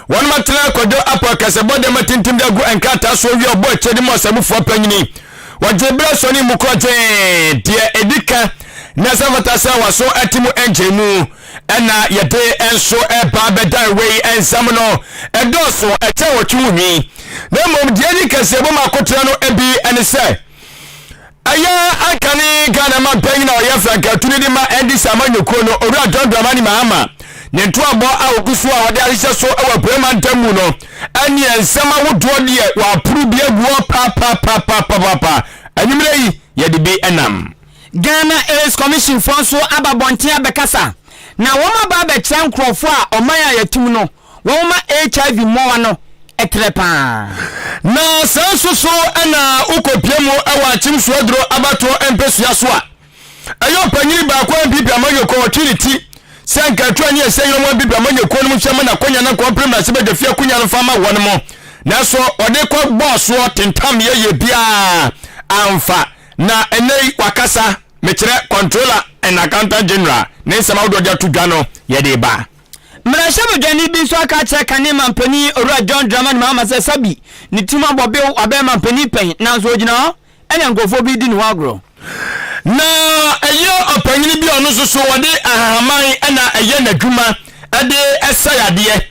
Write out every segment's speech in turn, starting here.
Wɔnom atena Kwadwo Apaw kasabɔ dɛm atintim de agu nkrataa soɔ wie ɔbɔ akyire de ma ɔsamufoɔ panyini. Wɔgyee berɛ sɔne mu korɔgyee deɛ ɛdi ka na ɛsɛ fata sɛ waso ate mu nkyɛn mu ɛna yɛde nso ɛba bɛdan wei nsɛm no ɛdɔɔso ɛkyɛn wɔtwe ho nwi na mmom deɛ ɛdi kɛseɛ bɔ mu akotrɛ no bi ɛne sɛ Ɛyɛ anka ne Ghana manpanyin a ɔyɛ frankatuni de ma NDC amanyɔkuo no, Owura John Dramani Mahama, ne ntoabɔ a ɔgu so a ɔde ahyehyɛ so wɔ Apuei mantam mu no, ɛneɛ nsɛm ahodoɔ deɛ wɔaporo bi agu hɔ papapapapapa. Anwummerɛ yi, yɛde bi nam. Ghana AIDS Commission foɔ nso aba abɔnten abɛkasa, na wɔn aba abɛkyerɛ nkorɔfoɔ a ɔman a yɛte mu no Wɔma HIV mmoawa no trɛ paa. Na saa nso so na wokɔpie mu wɔ Akyem Suaduro abatoɔ mpɛsua so a, ɛyɛ ɔpanyini baako a NPP amanyɔkuo a ɔtwe ne ti sɛ nka ɛto ani ɛsɛ yɛn NPP amanyɔkuo no mu hwɛ ma n'akonya na nkɔmpere mmarahyɛbadwafie akonya no fa ma wɔn mo, nanso ɔde kɔ bɔɔ soɔ tentam yɛyɛ biara amfa, na ɛnɛ yi wakasa, mekyerɛ Controller and Accountant General ne nsɛm ahodoɔ de ato dwa no yɛde ba. Mmarahyɛbadwani bi nso aka akyerɛ kane manpanin Owura John Dramani Mahama sɛ Sabi ne tirim abɔ bew wabɛyɛ manpanin pɛn nanso ogyina hɔ ɛna nkurɔfoɔ bi redi ne ho agorɔ. Na ɛyɛ ɔpanyini bi a ɔno nso so wɔde ahahaman na ɛyɛ n'adwuma de ɛsa yadeɛ.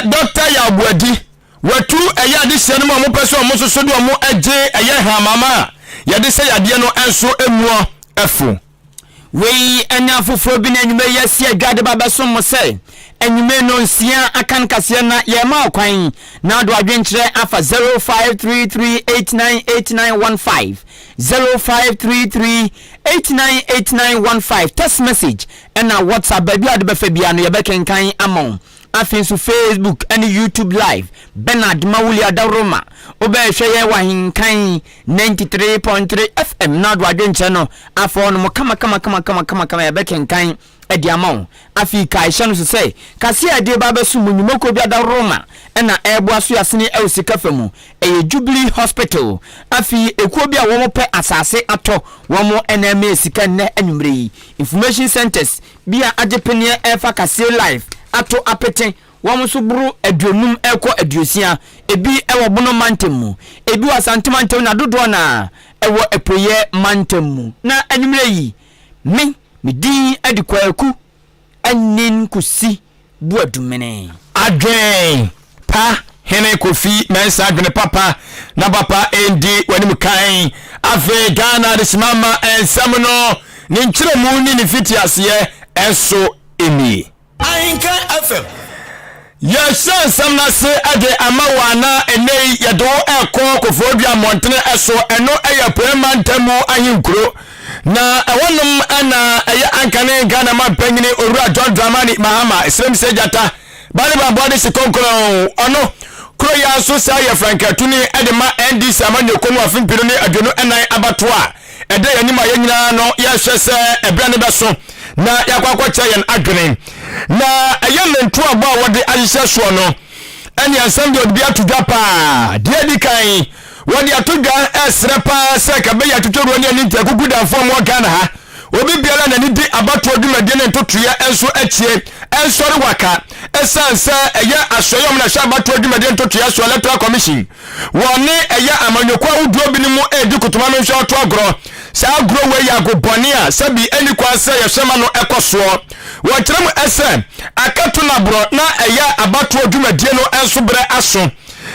Dɔkta Yaw Boadi, watu ɛyɛ adesua no mu a wɔpɛ sɛ wɔn nso so de wɔn gye ɛyɛ nhamama a yɛde sa yadeɛ no nso muɔ fo. Wei ne afoforɔ bi na anwummerɛ yi asi adwa de ba bɛsom mo sɛ anwummerɛ nnɔnsia aka nkaseɛ na yɛrema wo kwan na wode w'adwenkyerɛ afa 0533898915 0533898915 text message ɛna WhatsApp baabi a wode bɛfa biara no yɛbɛkenkan ama wo. Afei nso Facebook ne YouTube live Bernard Mawuli Adaworoma wobɛhwɛ yɛn wɔ Ahenkan 93.3 FM na ɔde w'adwenkyerɛ no afa hɔ nom kama kama kama kama kama kama yɛbɛkenkan de ama wo. Afei kae hyɛ no so sɛ kaseɛ a yɛde reba abɛsom mo nnwumakuo bi adaworoma na ɛreboa so yɛasene wɔ sika fa mu. Ɛyɛ Jubilee Hospital. Afei ekuo bi a wɔpɛ asase atɔ wɔn na ɛma yɛ sika nnɛ anwummerɛ yi. Information Centres bi a agye peneɛ refa kaseɛ live ato apete wɔn nso boro 50 rekɔ 60, ebi wɔ Bono mantam mu, ebi wɔ Asante mantam na dodoɔ no ara wɔ Apueeɛ mantam mu. Na anwummerɛ yi, me, me din de Kwaku Anin Kusi Boadumene. Adwen pa Hene Kofi Mensah adwene papa na papa ndi w'anim kan. Afei Ghana adesima ma nsɛm no ne nkyerɛmu ne ne mfitiaseɛ nso nie. Ahenka FM. Yɛhyɛ nsɛm no ase de ama wo a na ɛnnɛ yi yɛde wo rekɔ Koforidua mmɔntene so, ɛno yɛ Apueɛ Mantam mu ahenkuro. Na ɛhɔnom na ɛyɛ ankane Ghana manpanyini Owura John Dramani Mahama, Srem sɛ gyata, ba ne bammɔ de hye kɔnkɔnɔn, ɔno kuro yi ara nso saa yɛ frankatuni de ma NDC amanyɔkuo no afe 2024 abatoɔ a ɛda yɛn anim a yɛn nyinaa no yɛhwɛ sɛ ɛberɛ no bɛso na yɛakɔ akɔkyerɛ yɛn adwene. Na ɛyɛ ne ntoabɔ a wɔde ahyehyɛ soɔ no ɛne nsɛm deɛ ɔde bi ato dwa paa. Deɛ adi kan, wɔde ato dwa ɛresrɛ paa sɛ kabɛyɛ atwitwawura ne aninti akukudanfoɔ a wɔwɔ Ghana ha, obi biara n'ani di abatoɔ dwumadie ne ntotoeɛ nso akyie ɛnsɔre waka ɛsiane sɛ ɛyɛ asoɛeɛ ɔmo na ɛhwɛ abatoɔ dwumadie ntotoeɛ so Electoral Commission Wɔne ɛyɛ amanyɔkuo ahodoɔ binom redi kotoma no nhwɛ ɔto agorɔ. Saa agorɔ wei yɛ ago bɔne a sɛbi ɛnni kwan sɛ yɛhwɛ ma no kɔ soɔ. Wɔkyerɛ mu sɛ, aka to no aborɔ na ɛyɛ abatoɔ dwumadie no nso berɛ aso.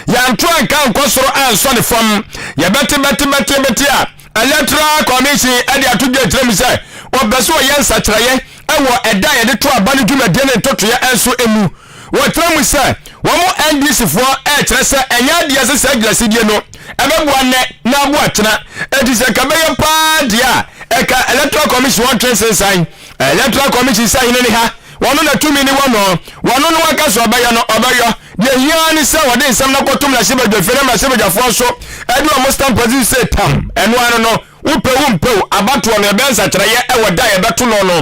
Yɛanto anka ankɔ soro ansɔ ne fam. Yɛbɛte bɛte bɛte bɛte a, Electoral Commission de ato dwa kyerɛ mu sɛ wɔpɛ sɛ wɔyɛ nsakyeraeɛ wɔ ɛda a yɛde to aba no dwumadie ne ntotoeɛ nso mu. Wɔkyerɛ mu sɛ wɔn NDC foɔ rekyerɛ sɛ ɛnyɛ adeɛ sɛ saa gyinasidie no ɛbɛboa nnɛ na aboa kyena. Enti sɛ nka bɛyɛ paa deɛ a, ɛka Electoral Commission wɔn twe nsensan. Electoral Commission sɛ hene ne ha, wɔno na tumi ne wɔ no, wɔno no waka sɛ ɔbɛyɛ no, ɔbɛyɔ. Deɛ ɛhia ara ne sɛ wɔde nsɛm no akɔto mmarahyɛbadwafie na mmarahyɛbadwafoɔ nso de wɔn stamp asi sɛ tam. Ɛno ano no, Wopɛ wo mpɛ o, abatoɔ no ɛbɛyɛ nsakyeraeɛ wɔ da a yɛbɛto no no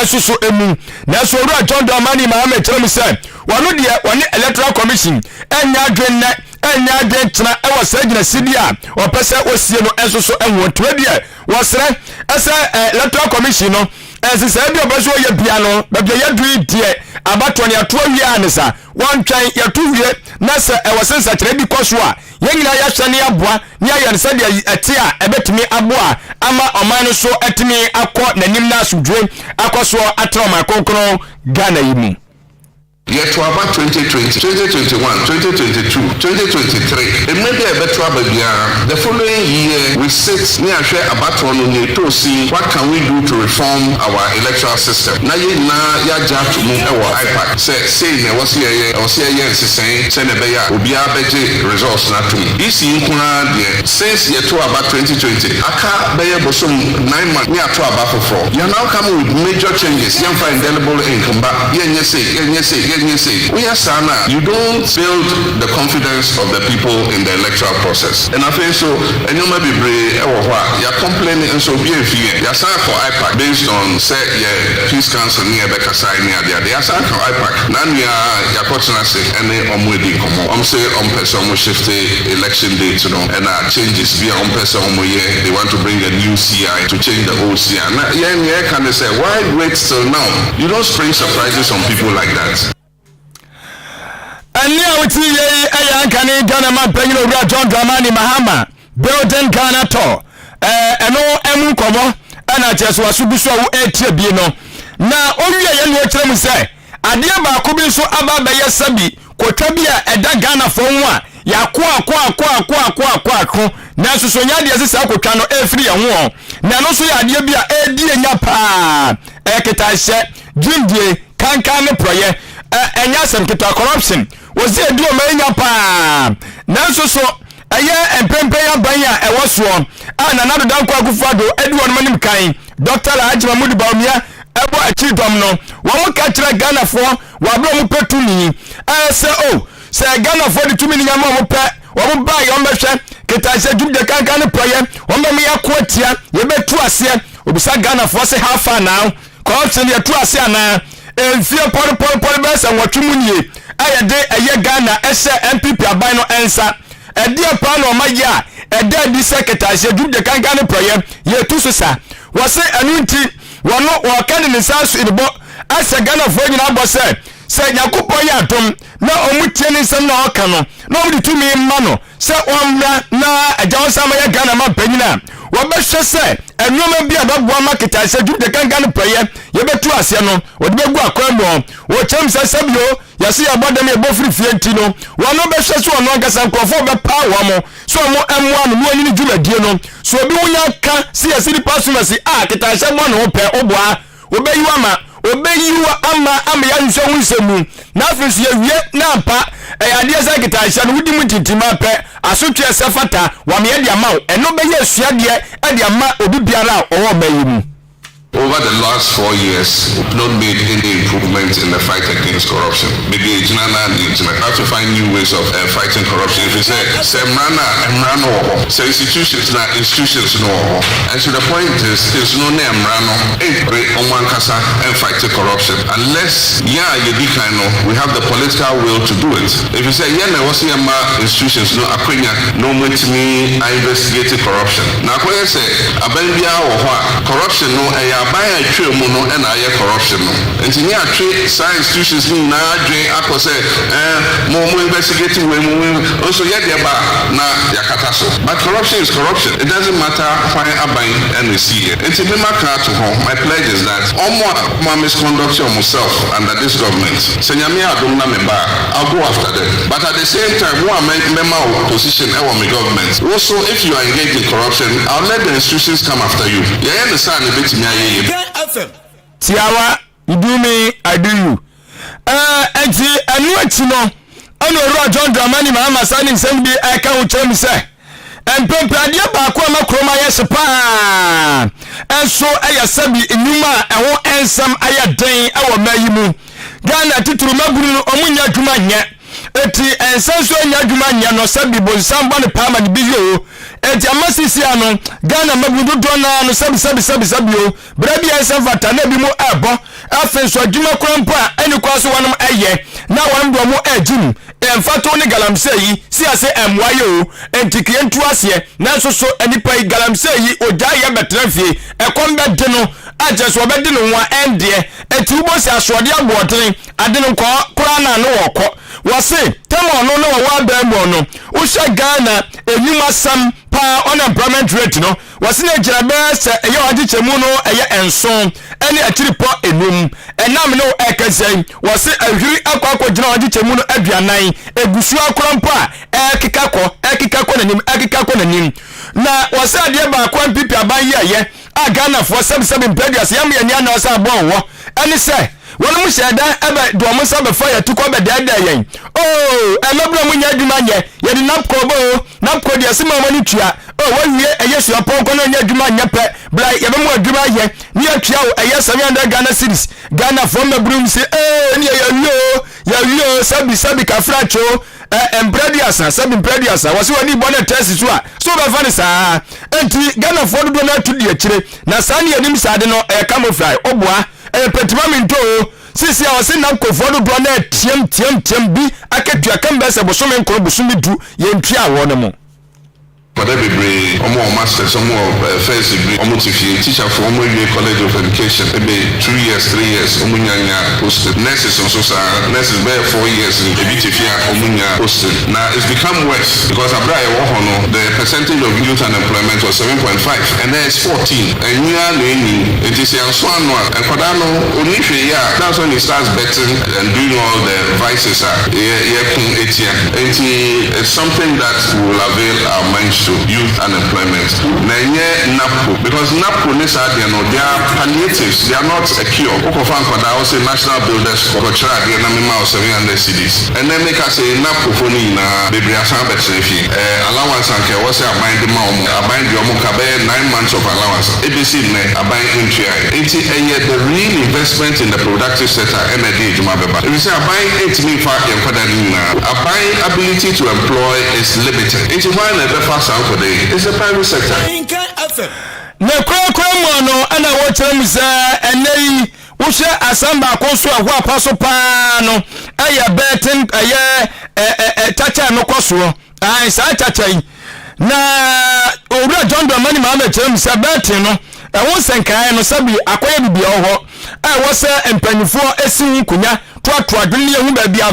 nso so mu. Nanso Owura John Dramani Mahama kyerɛ mu sɛ wɔno deɛ wɔne Electoral Commission nyɛ adwene nnɛ, nyɛ adwene kyena wɔ saa gyinasidie a wɔpɛ sɛ wɔsie no nso so ho. Nti wei deɛ wɔsrɛ sɛ Electoral Commission no. Nhyehyɛe bi a ɔpɛ sɛ ɔyɛ bia no, baabi a yɛadu yi deɛ, abatoɔ no yɛato awie a ne sa. Wɔntwɛn, yɛto wie na sɛ ɛwɔ sɛ nsakyeraɛ bi kɔ so a, yɛn nyinaa yɛahwɛ na yɛaboa na yɛayɛ no sɛdeɛ ɛte a ɛbɛtumi aboa ama ɔman no so atumi akɔ n'anim na asomdwoe akɔ soɔ atena ɔman kronkron Ghana yi mu. Yɛto aba 2020, 2021, 2022, 2023, mmerɛ bi a yɛbɛto aba biara, the following year we sit ne ahwɛ abatoɔ no nea ɛtɔɔ sin, what can we do to reform our electoral system, na yɛn nyinaa yɛagye ato mu wɔ IPAC sɛ sei na ɛwɔ sɛ yɛyɛ, ɛwɔ sɛ yɛyɛ nsesɛe sɛdeɛ ɛbɛyɛ a obiara bɛgye results no atom. EC nko ara deɛ, since yɛtoo aba 2020, aka bɛyɛ bosom nine months ne ato aba foforɔ, you are now coming with major changes, yɛmfa indelible ink mba, yɛnyɛ sei, yɛnyɛ sei, yɛnyɛ sei. Woyɛ saa no a, you don't build the confidence of the people in the electoral process. Ɛna afei nso, nneɛma bebree wɔ hɔ a yɛacomplain nso obi amfi yɛn. Yɛasan akɔ IPAC based on sɛ yɛ Peace Council ne yɛn bɛkasae ne adeade. Yɛasan akɔ IPAC, n'anoa ara yɛakɔtena ase ne wɔn adi nkɔmmɔ. Wɔn se wɔn pɛ sɛ wɔn shifte election date no ɛna changes bi a wɔn pɛ sɛ wɔn yɛ, they want to bring a new CI to change the old CI. Na yɛn nea yɛka ne sɛ why wait till now? You don't spring surprises on people like that. Ɛnne a wotie yɛ yi yɛ ankane Ghana manpanyin Owura John Dramani Mahama Building Ghana Tour. Ɛno ɛmu nkɔmmɔ ɛna kyerɛ so waso gu so a wo ɛretie bie no. Na owie yɛ na ɔkyerɛ mu sɛ adeɛ baako bi nso aba abɛyɛ sɛbi kotwa bi a ɛda Ghanafoɔ ho a yɛako ako ako ako ako ako ako nanso so nyɛ adeɛ sɛ saa kotwa no ɛrefiri yɛn ho ɔ. Na ɛno nso yɛ adeɛ bi a ɛredi yɛn nya paa. Ɛyɛ ketahyɛ, gyimdie, kankan ne porɔyɛ. Ɛnyɛ asɛm ketewa, corruption. Wɔsi ɛdi ɔman yi nya paa. Nanso so ɛyɛ mpɛmpɛn aban a ɛwɔ soɔ a Nana Addo Dankwa Akufo-Addo adi wɔn anim kan, Dr. Alhaji Mahmood Bawumia ɛbɔ akyiri dɔm no, wɔn ka kyerɛ Ghanafoɔ wɔ abere a wɔn pɛ tumi ɛyɛ sɛ o oh, sɛ Ghanafoɔ de tumi no nya ma wɔn pɛ wɔn baa yɛ wɔn bɛhwɛ ketahyɛ dwumdie kankan ne porɔyɛ wɔn bɛma yɛako atia yɛbɛtu aseɛ. Obisa Ghanafoɔ sɛ how far now? Corruption yɛtu ase anaa? Mfie pɔrepɔrepɔre bɛyɛ sɛ nwɔtwe mu nie a yɛde ɛyɛ Ghana ɛhyɛ NPP aban no nsa. Ɛdeɛ paa na ɔma yɛ a ɛda adi sɛ kɛtɛaseɛ dwumdie kankan ne porɔyɛ yɛtu so sa. Wɔse ɛno nti wɔno wɔka de ne nsa aso ne bo ahyɛ Ghanafoɔ nyinaa bɔ sɛ sɛ Nyankopɔn yɛ adom na ɔmo tie ne nsɛm na ɔka no na ɔmo de tumi ma no sɛ ɔmmra na agya ɔnsan mmɛyɛ Ghana manpanyin a, wɔbɛhwɛ sɛ nneɛma bi a ɛbɛboa ma ketahyɛ dwumdi kankan no pɛyɛ yɛbɛtu aseɛ no, wɔde bɛgu akwan mu. Wɔkyerɛm sɛ sɛbio yɛse yɛbɔ dam yɛbɔ firi fie nti no, wɔn bɛhwɛ sɛ ɔno ankasa nkurɔfoɔ bɛpaa wɔn sɛ wɔn mmoa no na wɔnyini dwumadie no. So obi ho nya ka sɛ yɛse nipa asomasi a ketahyɛ bɔ ne ho pɛ, woboa? Obeyi wo ama, obeyi wo ama ama yɛahwehwɛ wo nsɛm mu, na afei nso yɛwie na ampa ɛyɛ adeɛ sɛ nketahyɛ no wodi mu ntintimmaa pɛ, asotwe a ɛsɛ fata, wɔama yɛde ama wo. Ɛno bɛyɛ asuadeɛ de ama obi biara a ɔwɔ ɔman yi mu. Over the last 4 years, we've not made any improvement in the fight against corruption. Baabi a egyina na na egyina. We have to find new ways of fighting corruption. If you say, sɛ mmara no a, mmara no wɔ hɔ. Sɛ institutions na institutions no wɔ hɔ. And so the point is, is no ne mmara no mpere wɔn ankasa mfight corruption unless yɛn a yɛdi kan no, we have the political will to do it. Ɛfiri sɛ yɛn na ɛwɔ sɛ yɛma institutions no akwanya na wɔn atumi a investigate corruption. Na akɔyɛ sɛ aban biara wɔ hɔ a corruption no ɛyɛ aban a atwa mu no ɛna ayɛ corruption no. Nti nyɛ atwe saa institutions no nyinaa adwen akɔ sɛ ɛɛ mo mo investigate wei mo mo nso yɛ deɛ ba na yɛakata so. But corruption is corruption. It doesn't matter hwan aban ɛna esiiɛ. Nti me maka ato hɔ, my pledge is that ɔmo a ɔmo a misconduct ɔmo self under this government, sɛ Nyame adom na me ba a, I'll go after them. But at the same time, wo a mɛ mɛma wo position ɛwɔ me government, wo so if you are engaged in corruption, I'll let the institutions come after you. Yɛyɛ no saa na ebetumi ayɛ yie. Tiawa, you do me, I do you. Ɛɛ nti ɛno akyi no ɛna owura John Dramani Mahama saa ne nsɛm bi ɛka ho kyerɛ mu sɛ mpempem adeɛ baako a ma kurom ayɛ hye paa nso ɛyɛ sɛbi nnwuma a ɛho nsɛm ayɛ den ɛwɔ mmaa yi mu. Ghana titiri mmabunu no wɔn nyɛ adwuma nyɛ eti nsa nso nyɛ adwuma nyɛ no sɛbi bonsam bɔ ne paa ma ne bi yɛ o eti ama sisi ano Ghana mmabunu dodoɔ naa no sɛbi sɛbi sɛbi sɛbi o Berɛ bi a ɛnsɛ mfata na ebinom rebɔ, afei nso adwuma koraa mpo a ɛnni kwan so wɔnom yɛ na wɔnom de wɔn regye mu. Mfatoho ne galamsey yi si ase mmoa yɛ o, enti ka yɛntu aseɛ. Nanso so nnipa yi galamsey yi ogyae yɛ bɛtena fie, ɛkɔm bɛde no. a kyerɛ sɛ ɔbɛde ne ho a ɛndeɛ ɛti wobɔ sɛ asoɔde aboɔdene ade no nkɔ koraa na ano wɔkɔ. Wɔse tɛm ɔno na wɔwɔ aban mu no, wohwɛ Ghana enwuma sɛm paa, unemployment rate no, wɔse na egyina bɛyɛ sɛ ɛyɛ ɔgyekyɛmu no ɛyɛ 7 ɛne akyiripɔ 5. Ɛnam ne ɛkɛsɛ yi, wɔse ahwiri akɔ akɔgyina ɔgyekyɛmu no 40, egu so akora mpo a ɛkeka kɔ, ɛkeka kɔ n'anim, ɛkeka kɔ n'anim. Na wɔsɛ adeɛ baako NPP aban yi ɛyɛ a Ghanafoɔ sɛbisɛbi mpɛ aduasa yɛn yɛn ni anaa ɔsɛ abɔ wɔ ɛne sɛ wɔn mo hyɛ dan ɛbɛ de wɔn nsa bɛfa yɛ tukɔ bɛdɛɛdɛɛ yɛn oo, ɛmɛbura mo nyɛ adwuma nyɛ yɛde NABCO bɔ o. NABCO deɛ ɛsɛ ma wɔn ani tua o, wɔwie ɛyɛ suapɔn kɔ na nyɛ adwuma nyɛ pɛ bla, yɛbɛmo adwuma yɛ ne yɛtua o, ɛyɛ 700 Ghana cedis. Ghanafoɔ mmɛburu si ee ne yɛ yɛwie o, yɛwie o, sɛbi sɛbi kafra kye o, ɛ mpere 30, sɛbi mpere 30, wɔsi wɔn ani bɔ ne tɛsi so a so bɛfa ne saa. Nti Ghanafoɔ dodoɔ no atu di akyire na saa ne yɛnim saa de no ɛyɛ camouflage, ɔboa ɛyɛ pɛtima mi nto o. Sisi a wɔsi NABCOfoɔ dodoɔ no ɛtiam tiam tiam bi akatua kam bɛsɛ bosome 9, bosome 10 yɛntua wɔ no mu. Nkwadaa bebree, ɔmo wɔ masters, ɔmo wɔ first degree, ɔmo te fie. Teacherfoɔ, ɔmo awie College of Education ebe 2 years, 3 years, ɔmo nya nya posting. Nurses nso saa, nurses bɛyɛ 4 years ni, ebi te fie a ɔmo nya posting. Na it's become worse because abere a yɛwɔ hɔ no, the percentage of youth unemployment was 7.5, and then it's 14. Ɛnyia na enyi nti sɛ yɛnso ano a, nkwadaa no oni hwee yɛ a, that's when he starts betting and doing all the vices a yɛ yɛko etia. Nti it's something that will avail our minds to, youth unemployment. Na ɛnyɛ NABCO, because NABCO ne saa deɛ no, they are palliatives, they are not a cure. Wokɔfa nkwadaa wɔ sɛ National Builders kɔkyerɛ adeɛ na mema wo 700 cedis. Ɛnɛ meka sɛ NABCO fo no nyinaa bebree asan bɛtena fie. Allowance anka ɛwɔ sɛ aban de ma wɔn, aban deɛ ɔmo ka bɛyɛ 9 months of allowance, ebesi nnɛ aban ntuae. Nti ɛyɛ the real investment in the productive sector ɛna ɛde adwuma bɛba, ebi sɛ aban ntumi nfa yɛn nkwadaa no nyinaa. Aban ability to employ is limited, nti hwan na ɛbɛfa saa nkwadaa yi? It's the private sector. Na kurakura mu no ɛna wɔkyerɛ mu sɛ ɛnɛ yi wohwɛ asɛm baako nso a ɛho apa so paa no ɛyɛ bɛɛten, ɛyɛ ɛ kyakya no kɔ soɔ. Ayi saa kyakya yi na Owura John Dramani Mahama kyerɛ mu sɛ bɛɛten no ɛho nsɛnkaeɛ no sɛbi akɔyɛ bibi ɛwɔ hɔ a ɛwɔ sɛ mpanyinfoɔ esi ho nkonya toatoa adwene ne ehu baabi a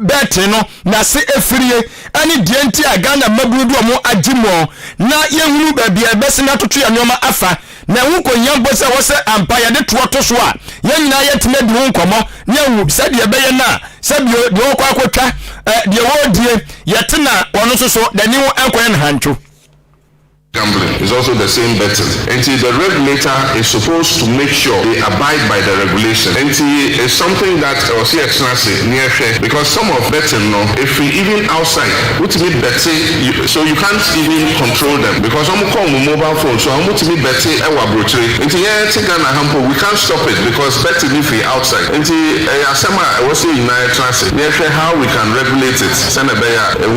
bɛɛten no n'ase efirie ɛne deɛ nti a Ghana mmabunu de wɔn agye mu na yɛhunu baabi a ɛbɛsi n'atoto yɛ nneɛma afa. Na ɛho kɔhia mpo sɛ wɔ sɛ ampa yɛde toɔ to so a yɛn nyinaa yɛtumi adi ho nkɔmmɔ ne ahu sɛdeɛ ɛbɛyɛ no a sɛbio deɛ wɔkɔ akɔtwa deɛ wɔredie yɛte na ɔno nso so n'ani ho nkɔyɛ no hantwo. Gambling is also the same betting. Nti the regulator is supposed to make sure they abide by the regulation. Nti it's something that ɔsi ɛtena ase ne ɛhwɛ, because some of betting no if we even outside wotumi bɛte, so you can't even control them because ɔmo kɔ ɔmo mobile phone so ɔmo tumi bɛte ɛwɔ aburokyire. Nti yɛn ti Ghana ha mpo, we can't stop it because betting ni fi outside. Nti ɛyɛ asɛm a ɛwɔ sɛ nyinaa ɛtena ase ne ɛhwɛ how we can regulate it sɛnɛ ɛbɛyɛ a it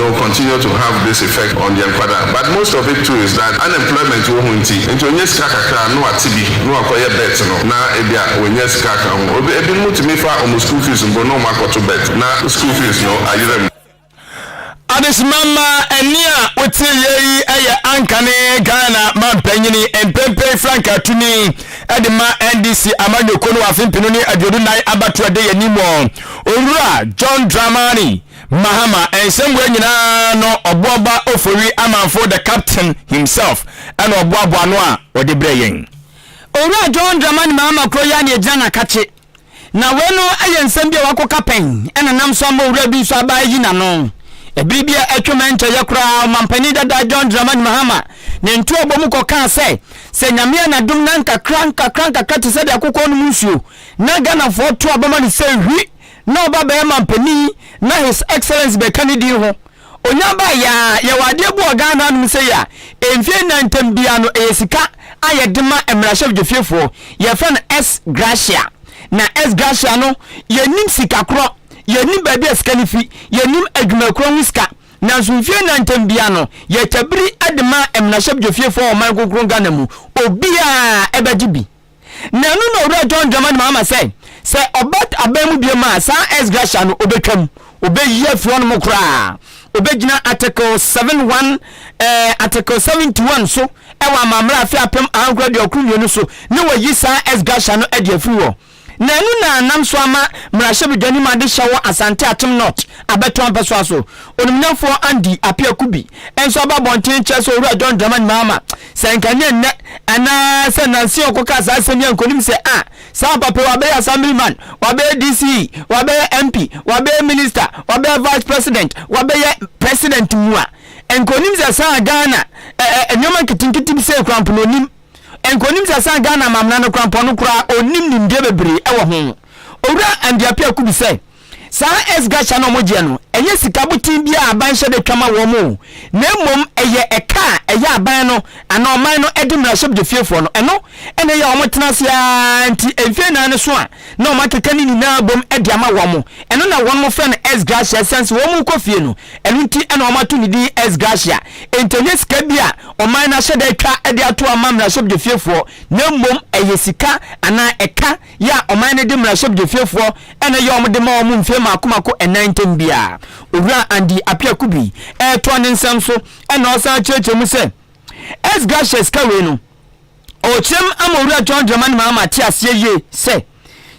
won't continue to have this effect on yɛn nkwadaa. But most of it too is that unemployment wɔ ho, nti onye sika kakra na wate bi na wakɔyɛ bet no, na ebi a wɔnyɛ sika ka ho. Obi ebinom tumi fa ɔmo school fees mpo na ɔmo akɔto bet na school fees no ayerɛ mu. Adesimama, ɛne a wote yɛ yi ɛyɛ ankane Ghana mampanyini mpempem frankatuni ɛde ma NDC amanyɔkuo no wɔ afe 2024 abatoɔ de yɛ nim wɔ Owura John Dramani Mahama. Nsɛm wɔ nyinaa no, Ɔboaba Ofori Amanfo, the captain himself, ɛna ɔboaboa no a ɔde brɛ yɛn. Owura John Dramani Mahama kuro yi a ne ɛgyina n'akakye na wei no yɛ nsɛm bi a wakɔka pɛn ɛna nam so ama owura bi nso aba ayi n'ano. Ɛbere bi a atwam ɛnkyɛyɛ koraa, ɔmampanin dada John Dramani Mahama ne ntoabɔ mu kɔkaa sɛ sɛ Nyame anadom na nkakra nkakra nkakra te sɛ deɛ akokɔ no mu nsuo na Ghanafoɔ to abama no sɛ hwi na ɔba bɛyɛ mampanin na His Excellence bɛka ne din ho onya ba yaa. Yɛwɔ adeɛ bi wɔ Ghana nom sɛ yɛ a mfie nnan ntam bia no ɛyɛ sika a yɛde ma mmarahyɛbadwafiefoɔ, yɛfrɛ no ex gratia. Na ex gratia no, yɛnim sika korɔ, yɛnim baabi a sika no fi, yɛnim adwumakuo ho sika, nanso mfie nnan ntam bia no yɛkyɛbiri de ma mmarahyɛbadwafiefoɔ wɔ ɔman kronkron Ghana mu, obiara ɛbɛgye bi. Na ɛno na Owura John Dramani Mahama sɛ sɛ ɔba aban mu biom a, saa ex gratia no ɔbɛtwam, ɔbɛyi afi hɔnom koraa, ɔbɛgyina article 71 article 71 so. wɔ amammerɛ afe 1992 so ne wɔayi saa ex gratia no de afiri hɔ. Na ɛno na nam so ama mmarahyɛbadwani ma adehyɛ wɔ Asante Akyem North abɛtoa mpɛsoa so. Onimnyamfoɔ Andy Appiah Kubi nso aba abɔnten kyerɛ sɛ Owura John Dramani Mahama sɛ nka nyɛ nnɛ anaa sɛ nanse a ɔkɔkaa saa asɛm yi a nka onim sɛ a saa papa yi wabɛyɛ Assemblyman, wabɛyɛ DCE, wabɛyɛ MP, wabɛyɛ Minister, wabɛyɛ Vice President, wabɛyɛ President mu a nka onim sɛ saa Ghana ɛ ɛ nneɛma nketenkete bi sei koraa mpo na onim. Nka onim sɛ san Ghana amamena no koraa mpo ɔno koraa ɔnnim nimdeɛ bebree wɔ ho. Owura Andy Appiah Kubi sɛ, saa ex gratia no a wɔgyeɛ no, ɛnyɛ sika boten biara a aban hyɛ da twa ma wɔn o, na mmom ɛyɛ ɛka a ɛyɛ aban no anaa ɔman no de mmarahyɛbdwafiefoɔ no, ɛno na ɛyɛ a wɔtena ase ara nti mfeɛ nnan no so a na wɔakeka ne nyinaa abom de ama wɔn. Ɛno na wɔfrɛ no ex gratia ɛsiane sɛ wɔrekɔ fie no, ɛno nti na wɔato ne din ex gratia. Enti ɛnyɛ sika bi a ɔman no ahyɛ da atwa de ato ama mmarahyɛbdwafiefoɔ, na mmom ɛyɛ sika anaa ɛka yɛ a ɔman no de mmarahyɛbdwafiefoɔ na ɛyɛ a wɔde ma wɔn mfeɛ mmaako mmaako nnan ntam biara. Owura Andy Appiah Kubi retoa ne nsɛm so na ɔsan kyerɛkyerɛ mu sɛ, Ex gratia sika wei no, Ɔrekyerɛm ama Owura John Dramani Mahama ate aseɛ yie sɛ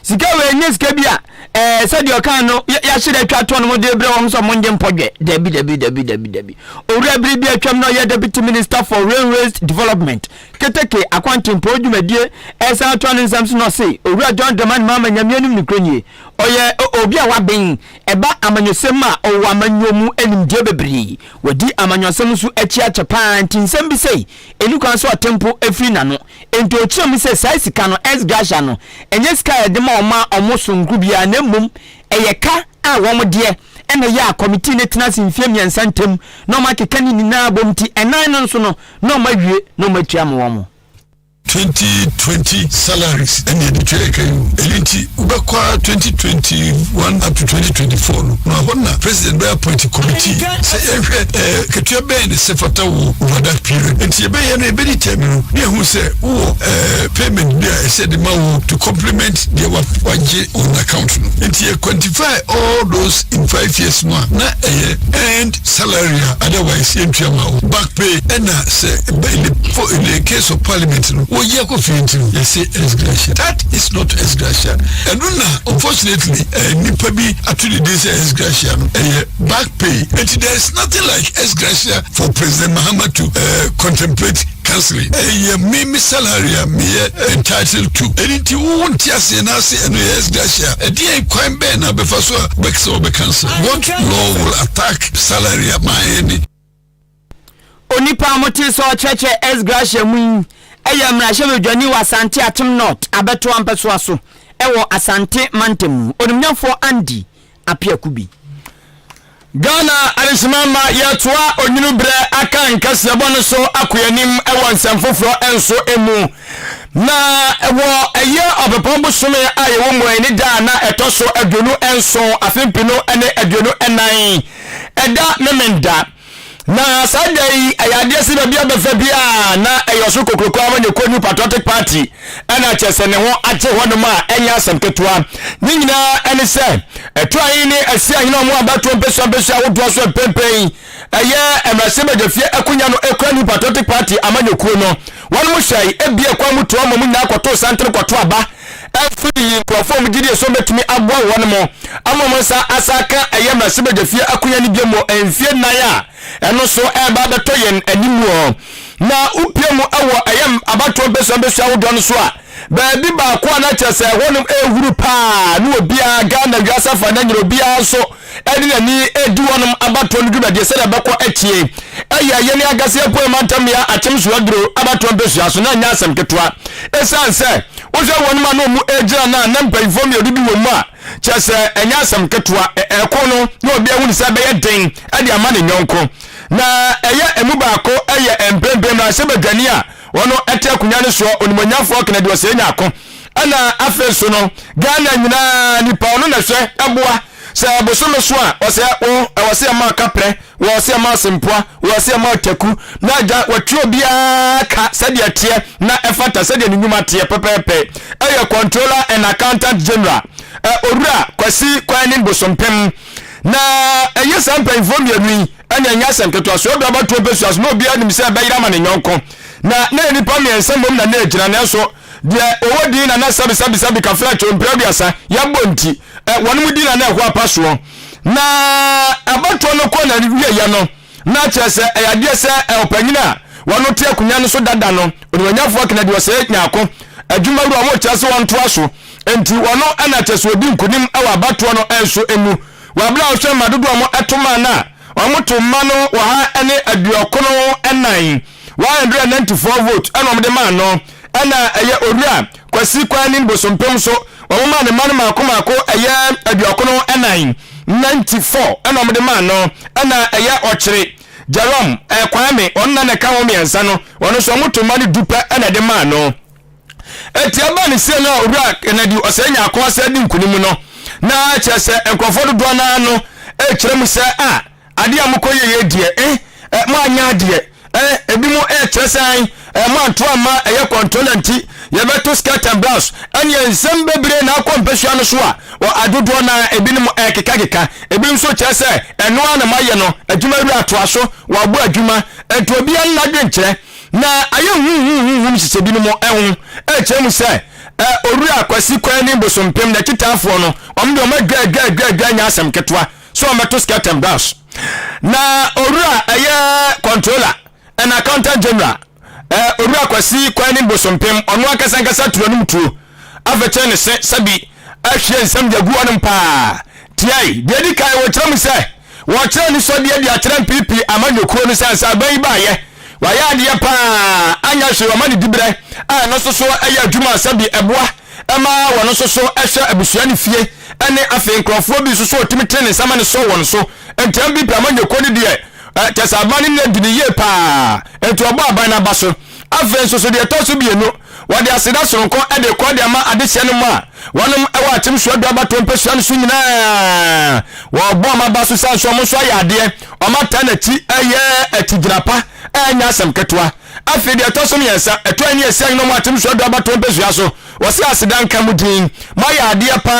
sika wei nyɛ sika bi a ɛɛ sɛdeɛ ɔkan no yɛahyɛ da atwa atoɔ no de brɛ wɔn sɛ wɔn ngye mpɔdwɛ. Dabi dabi dabi dabi dabi. Owura bere bi atwam na ɔyɛ Deputy Minister for Railways Development, Keteke Akwantempɔn dwumadie ɛsan atoa ne nsɛm so na ɔse Owura John Dramani Mahama Nyame anim nokorɛ nie, ɔyɛ obi a waben ɛba amanyɔsɛm a ɔwɔ amanyɔ mu nimdeɛ bebree. Wadi amanyɔsɛm nso akyi akyɛ paa nti nsɛm bi sei Ɛnni kwan sɛ ɔte mpo firi n'ano. Enti ɔkyerɛ mu sɛ saa sika no, ex gratia no, ɛnyɛ sika a yɛde ma wɔn a wɔn soronko biara na mmom ɛyɛ ka a wɔn deɛ na ɛyɛ a kɔmitii no tena ase mfeɛ mmiɛnsa ntam na wɔn akeka ne nyinaa abom nti ɛnan no nso no na wɔn awie na wɔn atua ama wɔn. 2020 salaries ɛna yɛde tua yɛ ka yi o. Ɛno nti wobɛkɔ ara 2021 up to 2024 no na hɔ na president bɛ appoint committee sɛ yɛnhwɛ ɛɛ katua bɛn na ɛsɛ fata wo over that period. Nti yɛbɛyɛ no yɛbɛ determine no na yɛhu sɛ wowɔ ɛɛ payment bi a ɛsɛ de ma wo to complement deɛ wagye on account no. Nti yɛ quantify all those in 5 years no a na ɛyɛ earned salary a otherwise yɛntua ma wo back pay ɛna sɛ in the, for, in the case of parliament no wɔyi akɔ fie nti no yɛse ex gratia. That is not ex gratia. Ɛno na unfortunately eh, nipa bi ato ne din sɛ ex gratia no ɛyɛ back pay. Nti there is nothing like ex gratia for President Mahama to contemplate cancelling. Ɛyɛ me me salary a meyɛ entitled to. Ɛno nti wo nte aseɛ na ase ɛno yɛ ex gratia. Ɛdeɛn kwan bɛn na bɛfa so a wobɛkasa wɔbɛ cancel? What law will attack salary a maayɛ ni? Onipa a wɔtee sɛ ɔrekyerɛkyerɛ ex gratia mu yi yɛ mmarahyɛbadwani wɔ Asante Akyem North abɛtoa mpɛsoa so wɔ Asante mantam mu, Onimnyamfoɔ Andy Appiah Kubi. Ghana adehyema ma yɛtoa onwunu berɛ aka nkaseɛbɔ no so akɔ anim wɔ nsɛm foforɔ nso mu. Na wɔ ɛyɛ ɔpepɔn bosome a yɛwɔ mu yi ne da a na ɛtɔ so 27 afe 2024 ɛda Memenda. Na saa da yi ɛyɛ adeɛ sɛ baabi abɛfa bi a na ɛyɛ ɔsoro kokuroko ama ne kɔ New Patriotic Party ɛna kyerɛ sɛ ne ho agye hɔnom a ɛnyɛ asɛm ketewa. Ne nyinaa ɛne sɛ ɛto ahen ne asi ahene ɔmo abatoɔ mpesua mpesua ahodoɔ so mpempɛn ɛyɛ mmarahyɛbadwafie akonya no ekura New Patriotic Party amanyɔkuo no. Wɔn mo hyɛe ebie kwan mu toa mo nyinaa kɔtoo santene kɔto aba ɛnso de yi nkurɔfoɔ a wɔn gyidie so bɛtumi aboa wɔn mo ama wɔn nsa asa aka ɛyɛ mmarahyɛbadwafie akonya no bio mu mfie nnan a ɛno nso ɛreba abɛtɔ yɛn anim hɔ. Na wopie mu wɔ ɛyɛ abatoɔ mpesua mpesua ahodoɔ no so a, baabi baako a na kyerɛ sɛ ɛhɔnom ɛrehuru paa ne obiara Ghana wiase afa na nyina obiara nso ɛde n'ani redi wɔnom abatoɔ no dwumadie sɛdeɛ ɛbɛkɔ atie ɛyɛ yɛne ankasa apuei mantam mmea akyem so aduro abatoɔ mpesua so na ɛnyɛ asɛm ketewa ɛsiane sɛ wohwɛ wɔnom a na ɔmu ɛgyina no a na mpanyinfoɔ mmienu bi wɔ mu a kyerɛ sɛ ɛnyɛ asɛm ketewa ɛko no na obi ahunu sɛ ɛbɛyɛ den ɛde ama ne nyɔnko na ɛyɛ emu baako ɛyɛ mprempren mmarahyɛ badwani a wɔn ɛte akonnwa no soɔ onimonyamfoɔ Kennedy Osei Nyarko ɛna afei nso no Ghana nyinaa nipa ɔno na ɛhwɛ ɛboa sɛ bosome so a ɔsɛ wo ɛwɔ sɛ ɛma kaprɛ wɔ sɛ ɛma asempoa wɔ sɛ ɛma taku na agya wɔtwe obiara ka sɛdeɛ teɛ na ɛfata sɛdeɛ ne nnwuma teɛ pɛpɛɛpɛ ɛyɛ controller and accountant general owura Kwasi Kwanin Bosompem na ɛyɛ saa mpanyinfoɔ mmienu yi ɛna ɛnyɛ asɛm ketewa so ɔdɔ abatoɔ mpɛsua so na obiara nim sɛ ɛbɛyere ama ne nyɔnko. Na na nnipa mmiɛnsa mmom na na ɛgyina, nanso deɛ ɔwɔ din na na sɛbesɛbesɛbe kafra kyɛw mprɛ aduasa yɛabɔ nti, wɔnom din na na ɛho apa soɔ. Na abatoɔ no kɔɔ n'awieeɛ no, na kyerɛ sɛ ɛyɛ adeɛ sɛ ɔpanyin a wɔno te akonnwa no so dada no, Onimuonyamfoɔ Kennedy Osei Nyarko, adwumawura, wɔkyerɛ sɛ wɔntoa so. Enti wɔno na kyerɛ sɛ wɔdi nkonim wɔ abatoɔ no nso mu. Wɔ berɛ a wohwɛ mma dodoɔ a wɔto maa no a, wɔto mma no 194, 194 vote ɛna wɔde maa no. Ɛna ɛyɛ Owura Kwasi Kwanin Bosompem nso, wɔn maa ne mma no mmaako mmaako ɛyɛ 94, 94 ɛna wɔde maa no. Ɛna ɛyɛ Ɔkyere Jerome Kwame, ɔno na na ɛka ho mmiɛnsa no, ɔno nso wɔto mma no du pɛ ɛna ɛde maa no. Enti ɛbaa ne sie no a Owura Kennedy Osei Nyarko ase adi nkunim no, na kyerɛ sɛ nkurɔfoɔ dodoɔ no ara no rekyerɛ mu sɛ a adeɛ a mokɔ yɛyɛ deɛ eh, eh, moanyɛ adeɛ eh, ebi mo rekyerɛ sɛ an eh, moanto amma ɛyɛ controller nti yɛbɛto skirt and blouse ɛneɛ nsɛm bebree na akɔ mpasua no so a wɔ adodoɔ no ara ebinom ɛrekekakeka ebi nso kyerɛ sɛ ɛno ara na moayɛ no adwuma wura atoa so wɔabɔ adwuma nti obiara no n'adwenkyerɛ Na ayɛ huhuhuhu hyehyɛ binom ho rekyerɛ mu sɛ Owura Kwasi Kwani Bosompem n'akyitaafoɔ no, wɔn deɛ wɔn adwa adwa adwa adwa nyɛ asɛm ketewa sɛ wɔn bɛto skirt and blouse. Na Owura ɛyɛ Controller and Accountant General Owura Kwasi Kwani Bosompem ɔno ankasa ankasa tuo anom tuo afɛkyerɛ ne se sɛbi ahwie nsɛm de agu hɔnom paa. Tiae, deɛ edi kan wɔkyerɛ mu sɛ Wɔkyerɛ anisɔdeɛ de akyerɛ NPP amanyɔkuo no sɛ ansa aban yi baeɛ, wayɛ adeɛ pa ara, anyɛ hwee wɔma no diberɛ a ɛno nso so yɛ adwuma a sɛbi ɛboa ma wɔn nso so hwɛ abusua ne fie ne afei nkorɔfoɔ bi nso so ɔtumi tene ne nsa ma no sɔ wɔn so. Nti NPP amanyɔkuo no deɛ kyɛ sɛ aban no nya di no yie pa ara, nti wɔbɔ aban no aba so. Afei nso so deɛ ɛtɔ so mmienu, wɔde aseda sononko de rekɔ de ama adehyeɛ no mu a wɔnom wɔ Akyem Suadu abatoɔ mpasua no so nyinaa. Wɔrebɔ wɔn aba so sane sɛ wɔn nso ayɛ adeɛ, wɔn ataa n'akyi yɛ akyigyina pa a ɛnyɛ asɛm ketewa. Afei deɛ ɛtɔ so mmiɛnsa, ɛtɔ ani asiane no mu Akyem Suadu abatoɔ mpasua so. Wɔse aseda nka mo din, moayɛ adeɛ pa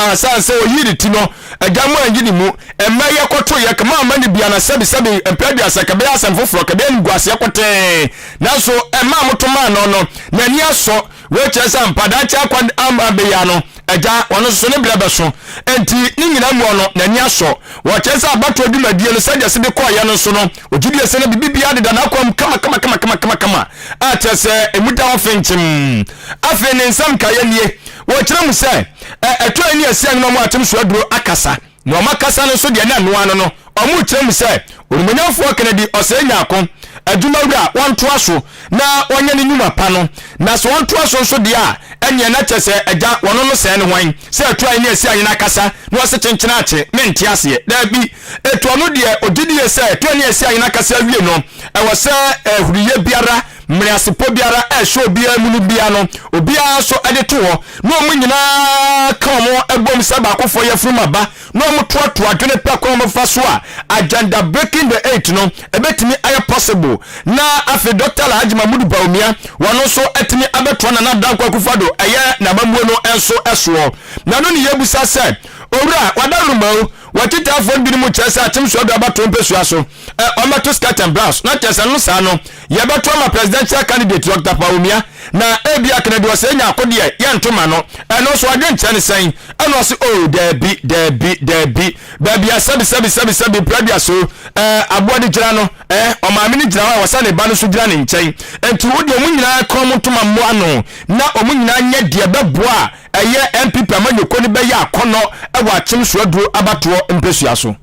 ara sane sɛ wɔyii ne ti no, Agya mo anyi ne mu, mma yɛ kɔto yɛ kma amma ne bia na sɛbi sɛbi mpɛ aduasa kɛbɛyɛ asɛm foforɔ kɛbɛyɛ animguaseɛ kɔtɛɛ nanso ɛma a moto maa no no n'ani asɔ wei kyerɛ sɛ ampa daakye akwa ama bɛyia no agya ɔno nso ne berɛ bɛso enti ne nyina mu ɔno n'ani asɔ wɔkyerɛ sɛ abatoɔ dwumadie no sɛdeɛ se de kɔɔyɛ no nso no ɔgyidie sɛ na biribi biara deda n'akwan mu kama kama kama kama kama kama a kyerɛ sɛ ɛmu da hɔ fenkyem afei ne nsɛm nkaeɛ nie Wɔkyerɛ mu sɛ, ɛ ɛtɔ ani asiane na wɔatem so aduro akasa. Nea wɔakasa no nso deɛ na ɛno ara no no, wɔrekyerɛ mu sɛ, Onimuonyamfoɔ Kennedy Osei Nyarko, adwumawura, wɔntoa so na wɔnyɛ ne nnwuma pa no. Na sɛ wɔntoa so nso deɛ a, ɛnneɛ na kyerɛ sɛ agya, wɔno no sɛɛ ne hwan? Sɛ ɛtɔ ani asiane na akasa na wɔse kyenkyena akye, mente aseɛ. Daabi, ɛtu ɔno deɛ ɔgye die sɛ ɛtɔ ani asiane na akasa awie no, ɛwɔ sɛ ahuruyɛ biara Mmereasepɔ biara a ɛhyɛ obiara mu no biara no, obiara nso de to hɔ, na wɔn nyinaa ka wɔn bom sɛ baakofoɔ yafunum aba, na wɔtoatoa adwene pɛ kwan a wɔbɛfa so a Agenda Breaking the Eight no ɛbɛtumi ayɛ possible, na afei Dɔkta Alhaji Mahmudu Bawumia wɔn nso atumi abɛtoa Nana Dankwa Akufo-Addo ɛyɛ n'amammuo no nso soɔ. Na ɛno ne yɛbisa sɛ, Owura, w'adaworoma o, w'akyitaafoɔ no binom kyerɛ sɛ Akyem Soadua abatoɔ mpasua so, ɛ ɔmmɛto skirt and blouse na kyerɛ sɛ no saa no yɛbɛto ama presidential candidate Dr. Bawumia na ebia Kennedy Osei Nyarko deɛ yɛnto ma no ɛno nso adwenkyerɛ ne sɛn ɛna ɔse oh daabi daabi daabi baabi a sɛbi sɛbi sɛbi sɛbi mprɛdua so ɛ aboa no gyina no ɛ ɔmaame no gyina hɔ a wɔsɛ ne ba no so gyina ne nkyɛn nti wo deɛ ɔmo nyinaa kɔn mo ntoma mmoa ano na ɔmo nyinaa nyɛ deɛ bɛboa a ɛyɛ NPP amanyɔkuo no bɛyɛ akɔnɔ ɛwɔ akyem so aduro abatoɔ mpɛsua so.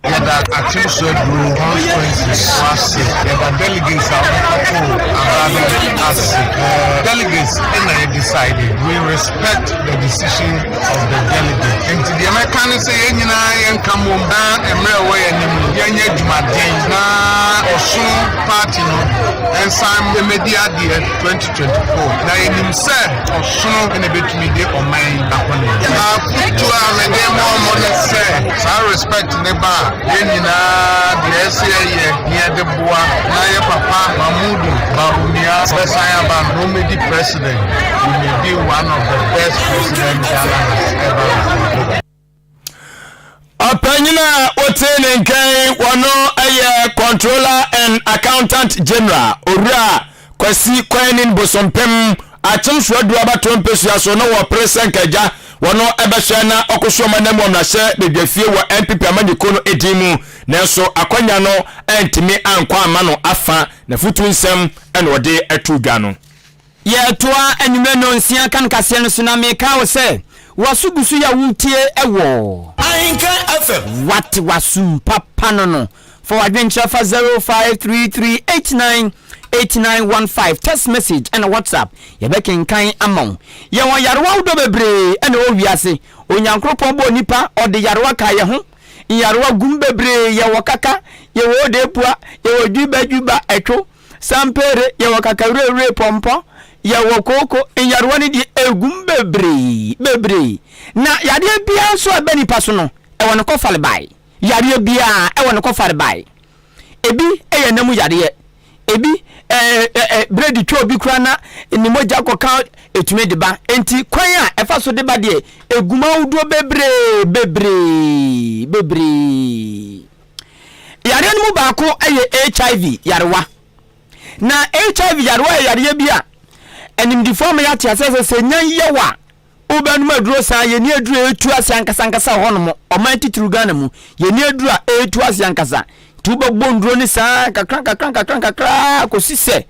Yɛda Akyemso Aduro constituency fo ase. Yɛda delegates a wɔkɔtoo aba no ase. Delegates na yɛ decide. We respect the decision of the delegate. Nti deɛ mɛka ne sɛ yɛn nyinaa yɛnka mmom na mmerɛ ɛwɔ yɛn anim no yɛnyɛ adwumaden na ɔsono party no nsan mmɛdi adeɛ 2024. Na yɛnim sɛ ɔsono na ɛbɛtumi de ɔman yi akɔ n'anim. Afotuo a mede ma wɔn ne sɛ saa respect ne ba a, yɛn nyinaa deɛ ɛsɛ yɛyɛ ne yɛde boa na yɛ papa Mahmudu Bawumia bɛsan aba no na ɔmmɛdi president. He may be one of the best president Ghana has ever had. Ɔpanyin a wotee ne nkan wɔno yɛ Controller and Accountant General Owura. Kwasi Kwanin Bosompem Akyem Soadu abatoɔ mpesua so na wɔpere sɛ nka agya wɔno ɛbɛhwɛ na ɔkoso ɔma nam wɔ mmarahyɛ badwafie wɔ NPP amanyɔkuo no edin mu, nanso akwanya no antumi ankɔ amma no afa n'afutu nsɛm na ɔde too dwa no. Yɛretoa anwummerɛ nnɔnsia kan kaseɛ no so na meka wo sɛ w'aso gu so yɛ a woretie wɔ. Ahenka FM. Wate w'asom papa no no. Fa w'adwenkyerɛ fa 0533898915 text message ɛna WhatsApp yɛbɛkenkan ama wo. Yɛwɔ nyarewa ahodoɔ bebree ɛna ɛwɔ wiase. Onyankoropɔn bɔɔ nipa ɔde yarewa kaa yɛn ho. Nyarewa gum bebree yɛwɔ kaka, yɛwɔ odeepua, yɛwɔ dwiba dwiba ɛtwo, sampere, yɛwɔ kakawurawure pɔmpɔ, yɛwɔ kooko. Nyarewa no deɛ ɛgum bebree bebree. Na yadeɛ biara nso a ɛba nipa so no ɛwɔ ne kɔfalebae. Yareɛ biara wɔ ne kɔfarebae. Ebi yɛ nna mu yareɛ, ebi ɛɛ berɛ de twa obi koraa na ne mogya kɔka ɛtumi de ba. Enti kwan a ɛfa so de ba deɛ ɛgu mu ahodoɔ bebree bebree bebree. Yareɛ no mu baako yɛ HIV yarewa. Na HIV yarewa yɛ yareɛ bi a animdifoɔ ama yɛate aseɛ sɛ sɛ nya yɛ wo a Wobɛnom aduro saa, yɛnni aduro a ɛtu ase ankasa ankasa wɔ hɔnom, ɔman titiriw Ghana mu, yɛnni aduro a ɛtu ase ankasa. Nti wobɛbɔ nnuro no saa kakra kakra kakra kakra kɔsi sɛ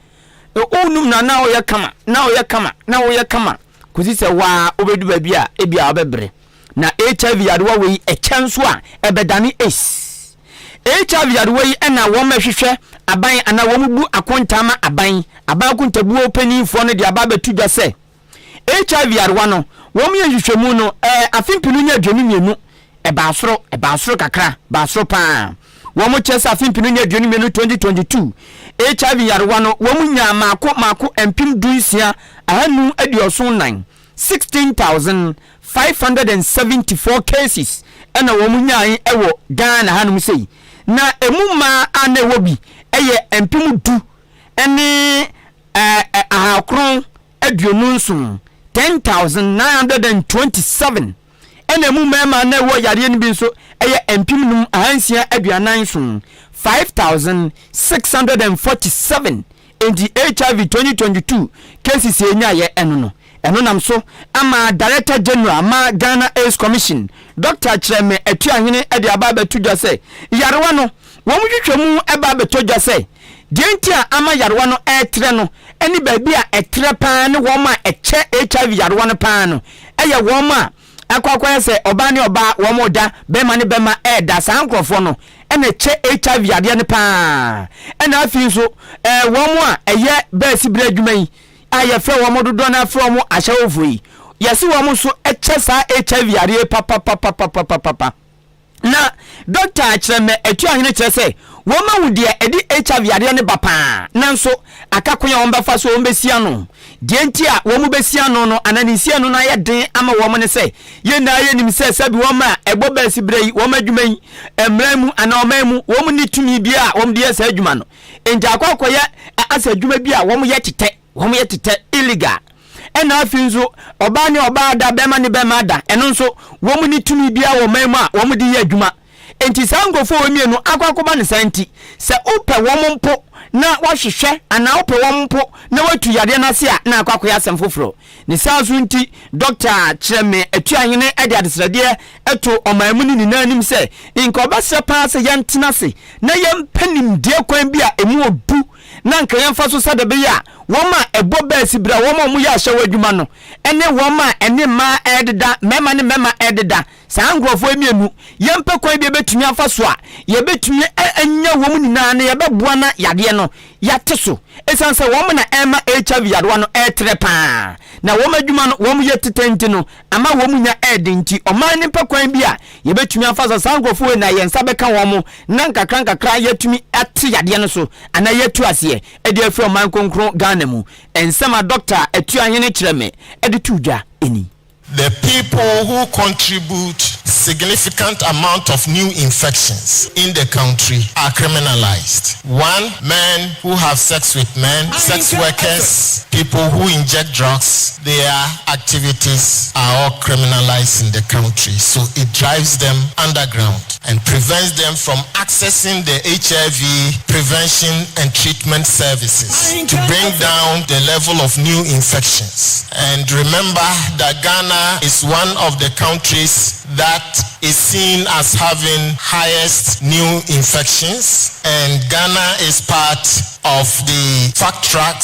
wonum na na woyɛ kama, na woyɛ kama, na woyɛ kama kɔsi sɛ waa wobɛdu baabi a ebi a wobɛbrɛ. Na HIV yarewa wei ɛkyɛ nso a ɛbɛdane AIDS. HIV yarewa yi ɛna wɔn ɛhwehwɛ aban anaa wɔn bu akontaa ma aban, aban akontabuo paninfoɔ no de aba abɛto dwa sɛ HIV yarewa no, wɔyɛ nhwehwɛmu no, ɛɛ, afe mpenu ne 22, ɛbaa soro, ɛbaa soro kakra, baa soro paa. Wɔkyerɛ sɛ afe mpenu ne 22, 2022, HIV yarewa no, wɔnyaa mmaako mmaako 16,574, 16,574 cases ɛna wɔnyae wɔ Ghana hanom sei. Na emu mmaa a na ɛwɔ bi yɛ 10,000 ne 927, 10,927, ɛna emu mmarima na ɛwɔ yareɛ no bi nso ɛyɛ 5,647, 5,647. Enti HIV 2022 cases a ɛnyaeɛ ɛno no, ɛno nam so ama Director General ma Ghana AIDS Commission, Dɔkta Kyerɛmɛ Atuahene de aba abɛto dwa sɛ yarewa no wɔn hwehwɛ mu ba abɛtɔ dwa sɛ Deɛ nti a ama yarewa no retrɛ no ne baabi a ɛtrɛ pa ara ne wɔn a ɛkyɛ HIV yarewa no pa ara no yɛ wɔn a akɔ akɔyɛ sɛ ɔbaa ne ɔbaa wɔn reda, bɛrima ne bɛrima reda. Saa nkorɔfoɔ no na ɛkyɛ HIV yadeɛ no pa ara. Ɛna afei nso wɔn a ɛyɛ bɛɛsi berɛ adwuma yi a yɛfrɛ wɔn dodoɔ no ara frɛ wɔn ahyɛwofoɔ yi, yɛse wɔn nso kyɛ saa HIV yareɛ yi papapapapapapa. Na dɔkta Kyerɛmɛ Atuahene kyerɛ sɛ wɔahu deɛ ɛde HIV yadeɛ no ba pa ara, nanso aka kwan a wɔbɛfa so wɔbɛsi ano. Deɛ nti a wɔbɛsi ano no anaa ne nsiano no ayɛ den ama wɔn ne sɛ, yɛn nyinaa yɛnim sɛ sɛbi wɔn a ɛbɔ bɛɛsi berɛ yi, wɔn adwuma yi, mmara mu anaa ɔman mu, wɔn nni tumi biara a wɔde yɛ saa adwuma no. Enti akɔ akɔyɛ asɛ adwuma bi a wɔyɛ tetɛ. Wɔn yɛ tetɛ, illegal. Ɛna afei nso ɔbaa ne ɔbaa da, bɛrima ne bɛrima da, ɛno nso wɔn ni tumi biara wɔ man mu a wɔn de yɛ adwuma. Enti saa nkurɔfoɔ wɔ mmienu akɔ akɔba ne saa nti, sɛ wopɛ wɔn mpo na wahwehwɛ anaa wopɛ wɔn mpo na watu yadeɛ no ase a, na akɔ akɔyɛ asɛm foforɔ. Ne saa nso nti, Dɔkta Kyerɛme Atuahene de adesrɛdeɛ to ɔman mu no nyinaa anim sɛ, nka ɔbɛsrɛ paa sɛ yɛntena ase na yɛmpɛ nimdeɛ kwan bi a ɛmu ɔdu na anka yɛmfa so sɛdeɛ ɛbɛyɛ a wɔn a ɛbɔ bɛɛsi berɛ a wɔn a wɔyɛ ahyɛwɔ adwuma no ne wɔn a ɛne mmaa rededa, mmarima ne mmarima rededa, saa nkurɔfoɔ yi mmienu, yɛmpɛ kwan bi a yɛbɛtumi afa so a yɛbɛtumi anya wɔn nyinaa na yɛbɛboa na yadeɛ no yɛate so, ɛsiane sɛ wɔn na ɛrema HIV yadewa no ɛretrɛ paa, na wɔn adwuma no wɔn yɛ tetɛ nti no ama wɔn nya ɛɛden nti, ɔman no mpɛ kwan bi a yɛbɛtumi afa so saa nkurɔfoɔ wei na yɛn nsa bɛka wɔn na nkakra nkakra yɛatumi ate yadeɛ no so anaa yɛatu aseɛ de afiri ɔman kronkron Ghana mu. Nsɛm a Dɔkta Atuahene Kyerɛmɛ de too dwa ni. The people who contribute. significant amount of new infections in the country are criminalized. One, men who have sex with men, sex workers, people who inject drugs, their activities are all criminalized in the country. So it drives them underground and prevents them from accessing the HIV prevention and treatment services to bring down the level of new infections. And remember that Ghana is one of the countries that is seen as having highest new infections and Ghana is part of the fast track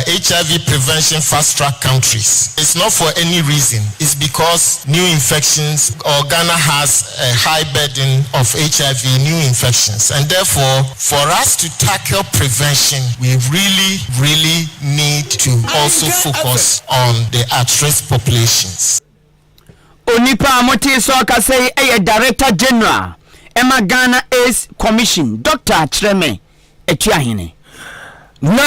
HIV prevention fast track countries. It's not for any reason. It's because new infections or Ghana has a high burden of HIV new infections. And therefore, for us to tackle prevention, we really, really need to also focus on the at-risk populations. Onipa a motee sɛ ɔkasa yi yɛ Director General ma Ghana AIDS Commission, Dɔkta Kyerɛmɛ Atuahene. Na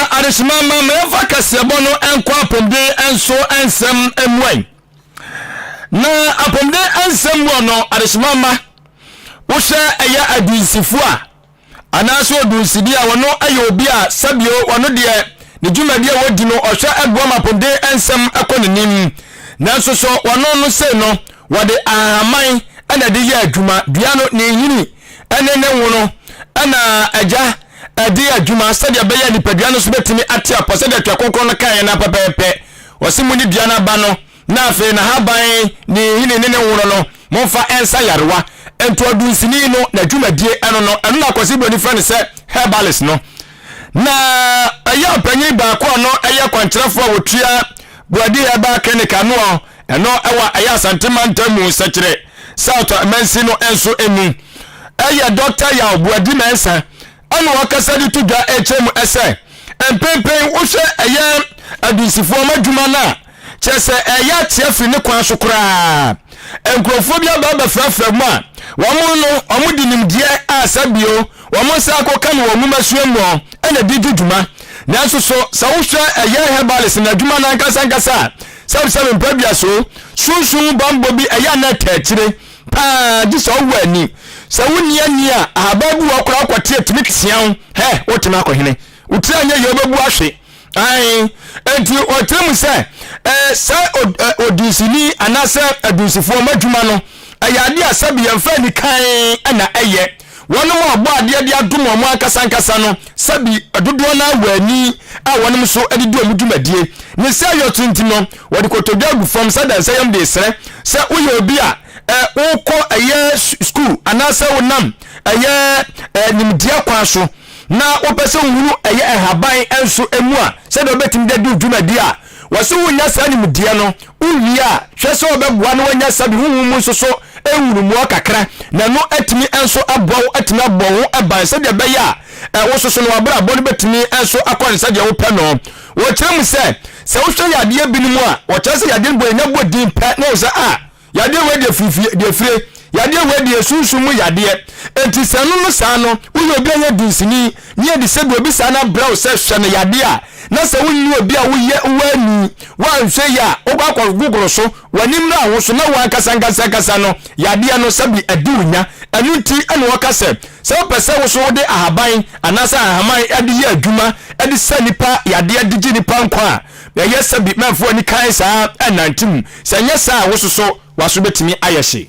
adehyema mma ma yɛmfa kaseɛbɔ no nkɔ apɔmuden nso nsɛm mmuae. Na apɔmuden nsɛm mu no adehyema mma wohwɛ ɛyɛ adunsifo a anaasɛ odunsini a ɔno yɛ obi a sɛbio ɔno deɛ ne dwumadi a wɔdi no ɔhwɛ ɛboa ma apɔmuden nsɛm ɛkɔ n'anim nanso so ɔno no sei no wɔde ahaman ɛna ɛde yɛ adwuma dua no ne nhini ɛne ne nwono ɛna agya ɛde yɛ adwuma sɛdeɛ ɛbɛyɛ nipadua no so bɛtumi ate apɔ sɛdeɛ Twerɛ Kronkron no kaeɛ no pɛpɛɛpɛ wɔse mu ne dua no aba no Na afei n'ahaban, ne nhini ne ne nwono no, momfa nsa nyarewa. Nti ɔdunsini no, n'adwumadie ɛno no, ɛno na Kwasi Broni frɛ no sɛ herbalist no. Na ɛyɛ ɔpanyin baako a ɔno ɛyɛ kwankyerɛfoɔ a wɔtua Buadi Herbal Clinic ano a ɛno ɛwɔ ɛyɛ Asante mantam mu Sɛkyerɛ South mansin no nso emu. Ɛyɛ Dr. Yaw Buadi Mensah Ɛna ɔkasa de to dwa kyerɛ mu sɛ, Mprempren wohwɛ ɛyɛ adunsifoɔ wɔn adwuma no a, kyerɛ sɛ ɛyɛ ate afiri ne kwan so koraa. Nkurɔfoɔ bi aba abɛfrafra mu a, wɔn no wɔde nimdeɛ a sɛ bio wɔn nsa akɔka no wɔ nwomasua mu na ɛde di dwuma. Nanso so sɛ wohwɛ ɛyɛ herbalist no adwuma no ankasa ankasa a, sɛbsɛbe mpadua so sunsum bammɔ bi ɛyɛ a na ɛtaa akyire. Paa gye sɛ ɔwɔ ani. Sɛ wonni ani a, ahaban bi wɔ hɔ koraa wokɔte atumi tea wo. Hɛ, wotumi akɔ hene? Wo tiri anyɛ yie wobɛbu ahwe. Ae, enti ɔkyerɛ mu sɛ, ɛɛ, sɛ odinsini anaasɛ adunsifoɔ wɔn adwuma no, ɛyɛ adeɛ a sɛbi yɛmfa ani kann na ɛyɛ. Wɔnom a ɔbɔ adeɛ de adom wɔn ankasa ankasa no, sɛbi dodoɔ no ara wɔ ani a wɔnom nso de di wɔn dwumadie. Ne sɛ yɔto nti no, wɔde kotodwe agu fam sɛ dansɛyam de resrɛ sɛ woyɛ obi a ɛ, wokɔ ɛyɛ sukuu anaasɛ wonam ɛyɛ ɛ, nimdeɛ kwan so na wopɛ sɛ wohunu ɛyɛ nhaban nso mu a, sɛdeɛ wobɛtumi de adi wo dwumadie a, wɔse wonya saa nimdeɛ no, wowie a, hwɛ sɛ wɔbɛboa na woanya sɛbe honhom mu nso so nhunumuɔ kakra, na ɛno atumi nso aboa wo atumi abɔ wo ho ban sɛdeɛ ɛbɛyɛ a ɛ, wo nso so no w'abrabɔ no bɛtumi nso akɔ ne sɛdeɛ wopɛ no. Wɔkyerɛ mu sɛ, sɛ wohwɛ yadeɛ binom a, wɔkyerɛ sɛ yadeɛ no bɔ yɛnya bɔ din pɛ na wo sɛ a, yadeɛ wei deɛ firifiri deɛ fire, yadeɛ wei deɛ sunsum mu yadeɛ. Enti sɛ ɛno no saa no, woyɛ obi a yɛ dunsini, ne yɛde sɛ bi obi saa no abrɛ wo sɛ hwɛ no yadeɛ a, na sɛ wonni obi a woyɛ wowɔ ani, woanhwɛ yie a, wokɔ akɔ gogoro so, w'ani mmra wo so na wo ankasa ankasa ankasa no, yadeɛ no sɛbi adi wo nya. Ɛno nti na wɔka sɛ, sɛ wopɛ sɛ wo so wode ahaban anaasɛ ahahan de yɛ adwuma de sa nnipa yadeɛ de gye nnipa nkwa a, ɛyɛ sɛbi mɛmfa w'ani kann saa nnante mu. Sɛ ɛnyɛ saa a, wo so so w'aso bɛtumi ayɛ hye.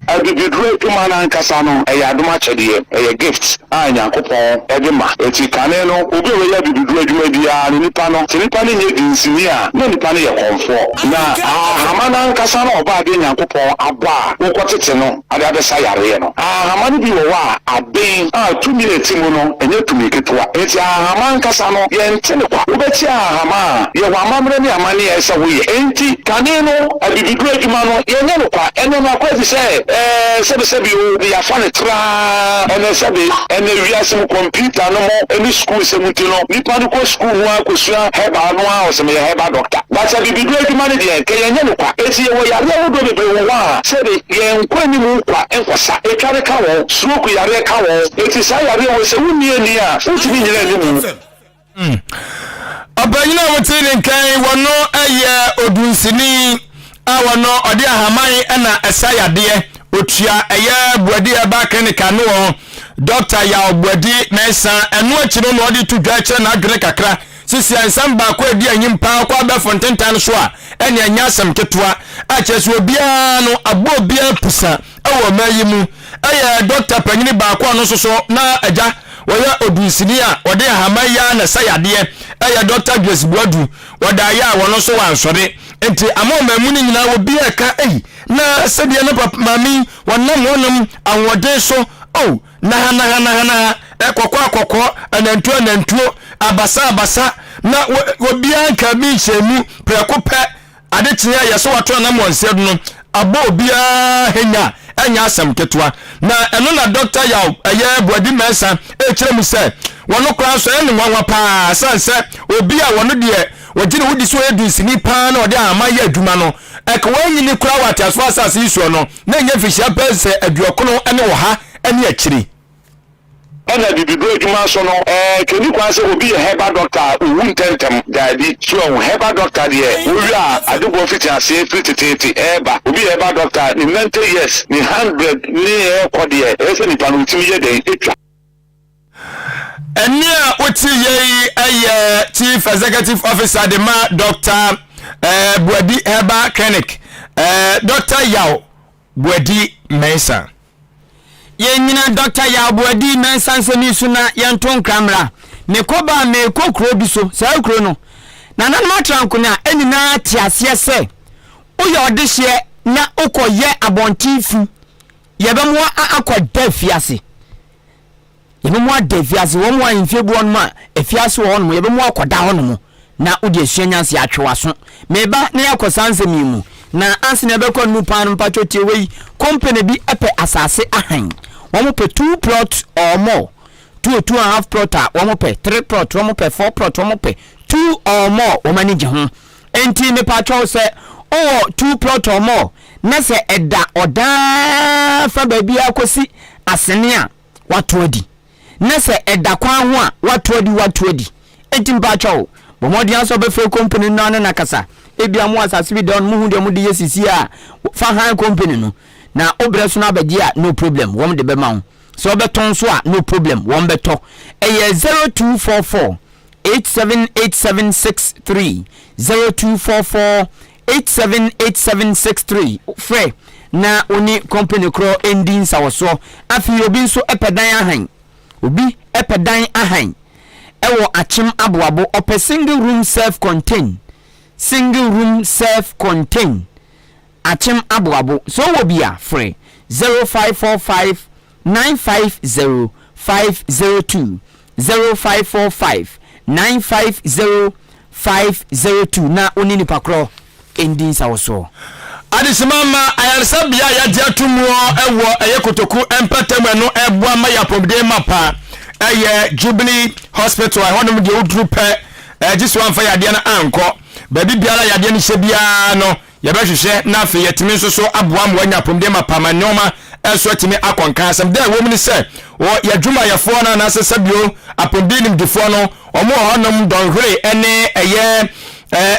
Abibiduro adwuma no ankasa no, ɛyɛ adom akyɛdeɛ, ɛyɛ gift a Nyankopɔn de ma. Enti kane no, obi a ɔbɛyɛ abibiduro adwuma biara no, nipa no, sɛ nipa no nyɛ dinsini a, na nipa no yɛ kɔmfoɔ. Na ahahama no ankasa no a ɔbɔadeɛ Nyankopɔn abɔ a wokɔtete no de abɛsa yareɛ no, ahahama no bi wɔ hɔ a, aben a tumi a ɛte mu no, ɛnyɛ tumi ketewa. Enti ahahama ankasa no, yɛnte no kwa. Wobɛte ahahama a, yɛwɔ amammerɛ ne amanneɛ a ɛsɛ sɛ woyɛ. Enti, kane no, abibiduro adwuma no, yɛnyɛ no kwa. Ɛnnɛ no, akɔ adi sɛ, ɛɛ, sɛbesɛbe oo, yɛafa no traa. Ɛnnɛ, sɛbe, ɛnnɛ wiase mu kɔmputa no mo ne sukuu nsɛm nti no, nnipa no kɔ sukuu ho ara kɔsua herbal no ara, ɔse meyɛ herbal doctor. But abibiduro adwuma no deɛ, nka yɛnyɛ no kwa. Enti yɛwɔ yareɛ ahodoɔ bebree wɔ hɔ a, sɛbe, yɛnkɔ anim kwa nkɔsa. Etware ka ho, stroke yareɛ ka ho. Enti saa yareɛ wei sɛ wonni ani a, wontumi nnyina anim. Ɔpanyin a wote ne nkan yi, wɔno yɛ odunsini a wɔno ɔde ahaman na ɛsa yadeɛ. Otua ɛyɛ Boadi Herbal Clinic ano wɔ Dɔkta Yaw Boadi Mensah. Ɛno akyi no na ɔde to dwa kyerɛ n'adwene kakra. Sisi a nsɛm baako a ɛdi anyim paa kɔ abɛɛfo ntentan no so a, ɛne ɛnyɛ asɛm ketewa a kyerɛ sɛ obiara no abɔ obiara pusa wɔ ɔman yi mu. Ɛyɛ dɔkta panyini baako a ɔno nso so na agya wɔyɛ odunsini a ɔde nhaman yi ara na ɛsa yadeɛ ɛyɛ Dɔkta Grace Boadu. Wɔda ayɛ a wɔno nso wansɔre. Nti ama ɔman mu no nyinaa obiara ɛka ei na sɛdeɛ na papa maame yi wɔnam hɔnom ahoɔden so oh nahanahanaha ɛkɔkɔ akɔkɔ anantuo anantuo abasa abasa na obiara nka bi nhyɛ mu prɛko pɛ ade kyeɛ a yɛsɛ wato anam wɔn nsa no abɔ obiara henya ɛnyɛ asɛm ketewa na ɛno na Dɔkta Yaw ɛyɛ Boadi Mensah ɛkyerɛ mu sɛ wɔn koraa nso ɛyɛ ne nwanwa paa sane sɛ obi a wɔn deɛ wɔgye ne ho di so ɔyɛ dunsini paa na ɔde ahama yɛ adwuma no Ɛka wɔanyini koraa wɔ ateasefo asase yi soɔ no, na ɛnyɛ mfirihyia bɛyɛ sɛ aduɔkono ne ɔha ne akyiri. Ɛna abibiduro adwuma nso no, ɛɛ kɛnni kwan sɛ obi yɛ herbal doctor a owu ntɛntɛm, daabi. So wahu? Herbal doctor deɛ, wowie a, adebɔ mfitiaseɛ firi teteete ɛɛba. Obi yɛ herbal doctor a, ne 90 years, ne 100 ne ɛɛkɔ deɛ, ɛyɛ sɛ nipa no otumi yɛ dɛn? Etwa. Ɛnne a wote yɛ yi yɛ Chief Executive Officer de ma Dr. Eh, Buadi Herbal Clinic, eh, Dr. Yaw Buadi Mensah. Yɛnyina Dr. Yaw Buadi Mensah nsɛm yi so na yɛnto nkra mmra. Mekɔ ba a merekɔ kuro bi so, saa kuro no, nananom atrankonya nyinaa te aseɛ sɛ woyɛ ɔdehyeɛ na wokɔyɛ abɔnten fi, yɛbɛmoa akɔ da afiase. Yɛbɛmo ada afiase, wɔn a mfie bu wɔn a afiase wɔ hɔnom, yɛbɛmo akɔda hɔnom na wode asua nyansa atwe w'aso. Meba na yɛakɔ saa nsɛm yi mu. Na ansa na yɛbɛkɔ no mu paa no, mpakyɛw tie wei, company bi pɛ asase ahan. Wɔn pɛ two plot or more. Two or two and a half plot a wɔn pɛ, three plot wɔn pɛ, four plot wɔn pɛ, two or more wɔn ani gye ho. Enti mepakyɛw sɛ wowɔ two plot or more na sɛ ɛda ɔdaa fa baabiara kɔsi asene a, wato adi. Na sɛ ɛda kwan ho a, wato adi, wato adi. Enti mpakyɛw, bɔ mmɔden ara sɛ wobɛfrɛ company no ne no akasa. Ebia mowɔ asase bi da hɔ no, muhu deɛ mode yɛ sisi a, fa han company no. Na wo berɛ so no abɛgye a, no problem, wɔn de bɛma wo. Sɛ wobɛtɔn nso a, no problem, wɔn bɛtɔ. Ɛyɛ 0244 878763, 0244 878763 frɛ na wo ne company korɔ ndi nsawɔsoɔ. Afei obi nso pɛ dan ahan. Obi pɛ dan ahan ɛwɔ Akyem Aboabo. Ɔpɛ single room self contain. Single room self contain. Akyem Aboabo. Sɛ wowɔ bi a frɛ 0545 950 502, 0545 950 502 na wo ne nipa korɔ ndi nsawosoɔ. Adesima ma ayaresabea a yɛagye ato mu wɔ ɛyɛ kotoku mpɛtam ɛno ɛboa ma yɛ apɔmuden mapa ɛyɛ Jubilee Hospital ɛhɔnom deɛ woduru pɛ ɛgye so amfa yadeɛ no ankɔ baabi biara yadeɛ no hyɛ biara no Yɛbɛhwehwɛ na afei yɛatumi nso so aboa ma wɔanya apɔmuden mapa ma nneɛma nso atumi akɔ nkan. Asɛm da a ɛwɔ mu ne sɛ, wɔ yɛn adwumayɛfoɔ no anaasɛ sɛbio apɔmuden nimdefoɔ no, wɔn wɔ hɔnom dɔnhwere ne ɛyɛ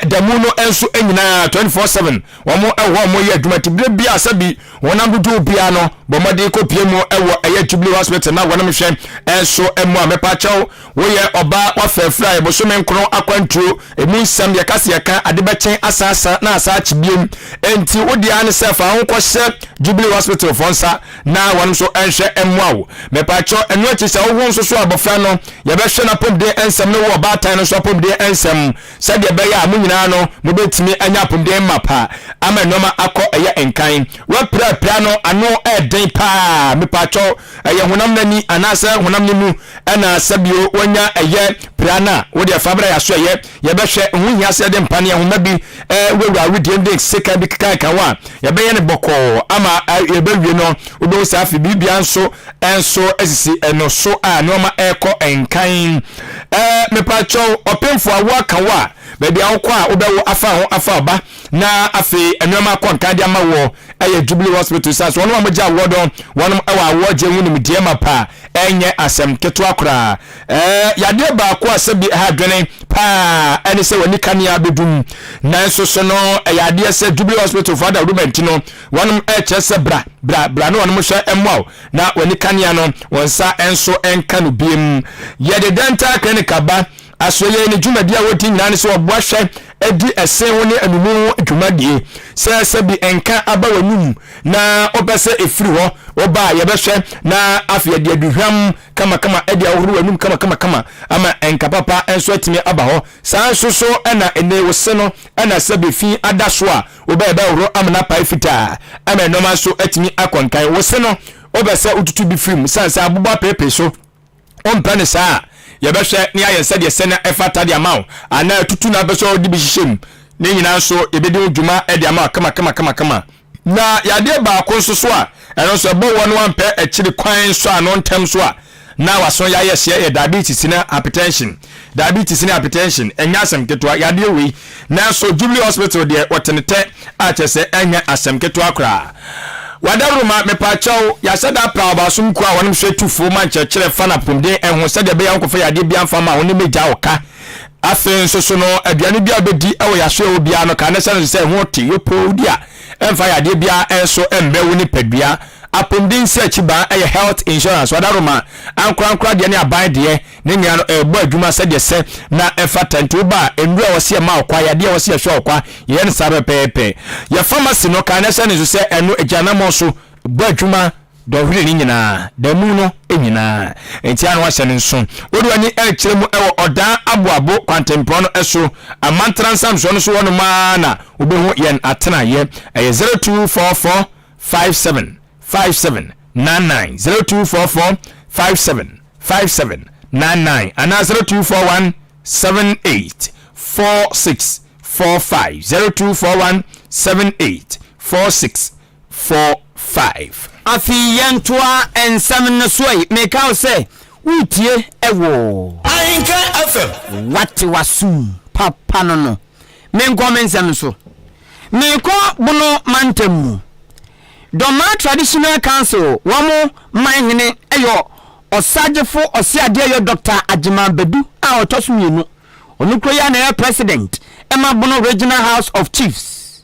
da mu no nso nyinaa 24/7 wɔn wɔ hɔ a wɔyɛ adwuma nti berɛ biara sɛbi honam dodoɔ biara no bɔ mmɔden kɔpie mu wɔ ɛyɛ Jubilee Hospital na wɔnom hwɛ nso mu a mɛpa kyɛw woyɛ ɔbaa wafɛɛfrɛ a bosome nkron akwantuo Emu nsɛm, yɛka sɛ yɛka, ade bɛkye asan asa na asan akye biom. Enti wo deɛ ara ne sɛ fa wo ho kɔhyɛ Jubilee Hospital foɔ nsa na wɔn nso nhwɛ mmoa wo. Mepaakyɛw, ɛno akyi sɛ wowo nso so abɔfra no, yɛbɛhwɛ n'apɔmuden nsɛm ne wo ɔbaatan no nso apɔmuden nsɛm sɛdeɛ ɛbɛyɛ a mo nyinaa no mobɛtumi anya apɔmuden mapa ama nneɛma akɔ ɛyɛ nkan. Woapira pira no ano ɛɛden paa, mepaakyɛw, ɛyɛ honam no ani anaasɛ honam no mu ɛna sɛbio wanya ɛyɛ pira no a, wo deɛ fa bra yɛaso ɛyɛ yɛbɛhwɛ. Ɛho hia sɛ yɛde mpaneɛ nhoma bi wurawura wedeɛ mu de sekan bi keka ho a, yɛbɛyɛ no bɔkɔɔ ama yɛbɛwie no wobɛhu sɛ afei biribiara nso nso asisi ɛno so a nneɛma ɛrekɔ nkan. Mepakyɛw ɔpemfo awo aka wo a, baabi a wokɔ a wobɛwo afa ho afa ɔba na afei nneɛma akɔ nkan de ama wɔ. ɛyɛ Jubilee Hospital sane sɛ wɔnom a wɔgye awoɔ no wɔnom ɛwɔ awoɔ gye ho nimdeɛ mapa ɛnyɛ asɛm ketewa koraa. Ɛɛ yadeɛ baako a sɛbi ɛha adwene paa ɛne sɛ w'ani kanea bɛdum nanso so no ɛyɛ adeɛ sɛ Jubilee Hospital fo adawuruma nti no wɔnom ɛkyerɛ sɛ bra bra bra ne wɔnom hwɛ mmoa wo na w'ani kanea no wɔn nsa nso nka no biem. Yɛde dental clinic aba Asoɛeɛ ne dwumadie a wɔdi nyinaa ne sɛ wɔboa hwɛ di ɛse ho ne anumu ho dwumadie. Sɛ sɛbi nka aba w'anum na wopɛ sɛ ɛfiri hɔ, woba a yɛbɛhwɛ na afei yɛde aduhwam kamakama de ahohoro w'anum kamakamakama ama nka papa nso atumi aba hɔ. Saa nso so na ɛnɛ wo se no na sɛbi fi ada so a woba yɛbɛhohoro ama no apae fitaa ama nnoɔma nso atumi akɔ nkan. Wo se no wopɛ sɛ wotutu bi firi mu sane sɛ abobɔ apeepee so. Wompɛ no saa a, yɛbɛhwɛ na yɛayɛ sɛdeɛ ɛsɛ na ɛfata de ama wo, anaa atutu na apɛ sɛ wode bi hyehyɛ mu. Ne nyinaa nso, yɛbɛdi ho dwuma de ama wo kamakamakama. Na yadeɛ baako nso so a, ɛno nso ɛbɔ woɔ na woampɛ akyiri kwan nsɔ ano ntɛm so a, na w'aso yɛ ayɛ hyeɛ yɛ diabetes ne hypertension. Diabetes ne hypertension, ɛnyɛ asɛm ketewa, yadeɛ wei. Nanso Jubilee Hospital deɛ, wɔte no tɛ a kyerɛ sɛ ɛnyɛ asɛm ketewa koraa. Wadaworoma, mepaakyɛw, yɛahyɛ da apaw abasom kuw a wɔnom hwɛ tu fo ma nkyerɛkyerɛ fa n'apomden ho sɛdeɛ ɛbɛyɛ a wonkɔfa yadeɛ biara mfa mma wo ne mmegya wo ka. Afei nso so no, aduane biara a wobɛdi wɔ yɛasoɛ hɔ biara no, ka ne hyɛ no nso sɛ ɛho te yopoo wodi a, ɛmfa yadeɛ biara nso mmrɛ wo nipadua. Apomden nsiakyibaa yɛ health insurance. Wadaworoma, ankorankora deɛ ne aban deɛ, Ne nyinaa no, ɛrebɔ adwuma sɛdeɛ ɛsɛ na ɛfata. Nti woba a, nnuro a wɔse yɛma wo kwa, yadeɛ a wɔse yɛhwɛ wo kwa, yɛyɛ no saa pɛpɛɛpɛ. Yɛ pharmacy no, kae na hyɛ no nso sɛ ɛno gyina anammɔn so bɔ adwuma dɔnhwere no nyinaa, da mu no nyinaa. Nti a na wahyɛ no nso. Wode w'ani rekyerɛ mu wɔ Ɔdaa Aboabo kwantempɔn no so, Amantara nsamsoɔ no so hɔnom ara na wobɛhu yɛn atenaeɛ. Ɛyɛ 0244 57 57 99, 0244 57 57 99 anaa 0241 78 46 45 0241 78 46 45. Afei yɛntoa nsɛm no so ɛ. Meka wo sɛ woretie wɔ. Ahenkan FM. Wate w'asom papa no no. Menkɔ me nsɛm so. Merekɔ Bono mantam mu. Dormaa Traditional Council wɔn man hene yɔ Ɔsagyefo Ɔseadeɛyɔ Dɔkta Agyeman Badu a ɔtɔ so mmienu. Ɔno kuro yi ara na ɛyɛ President ma Bono Regional House of Chiefs.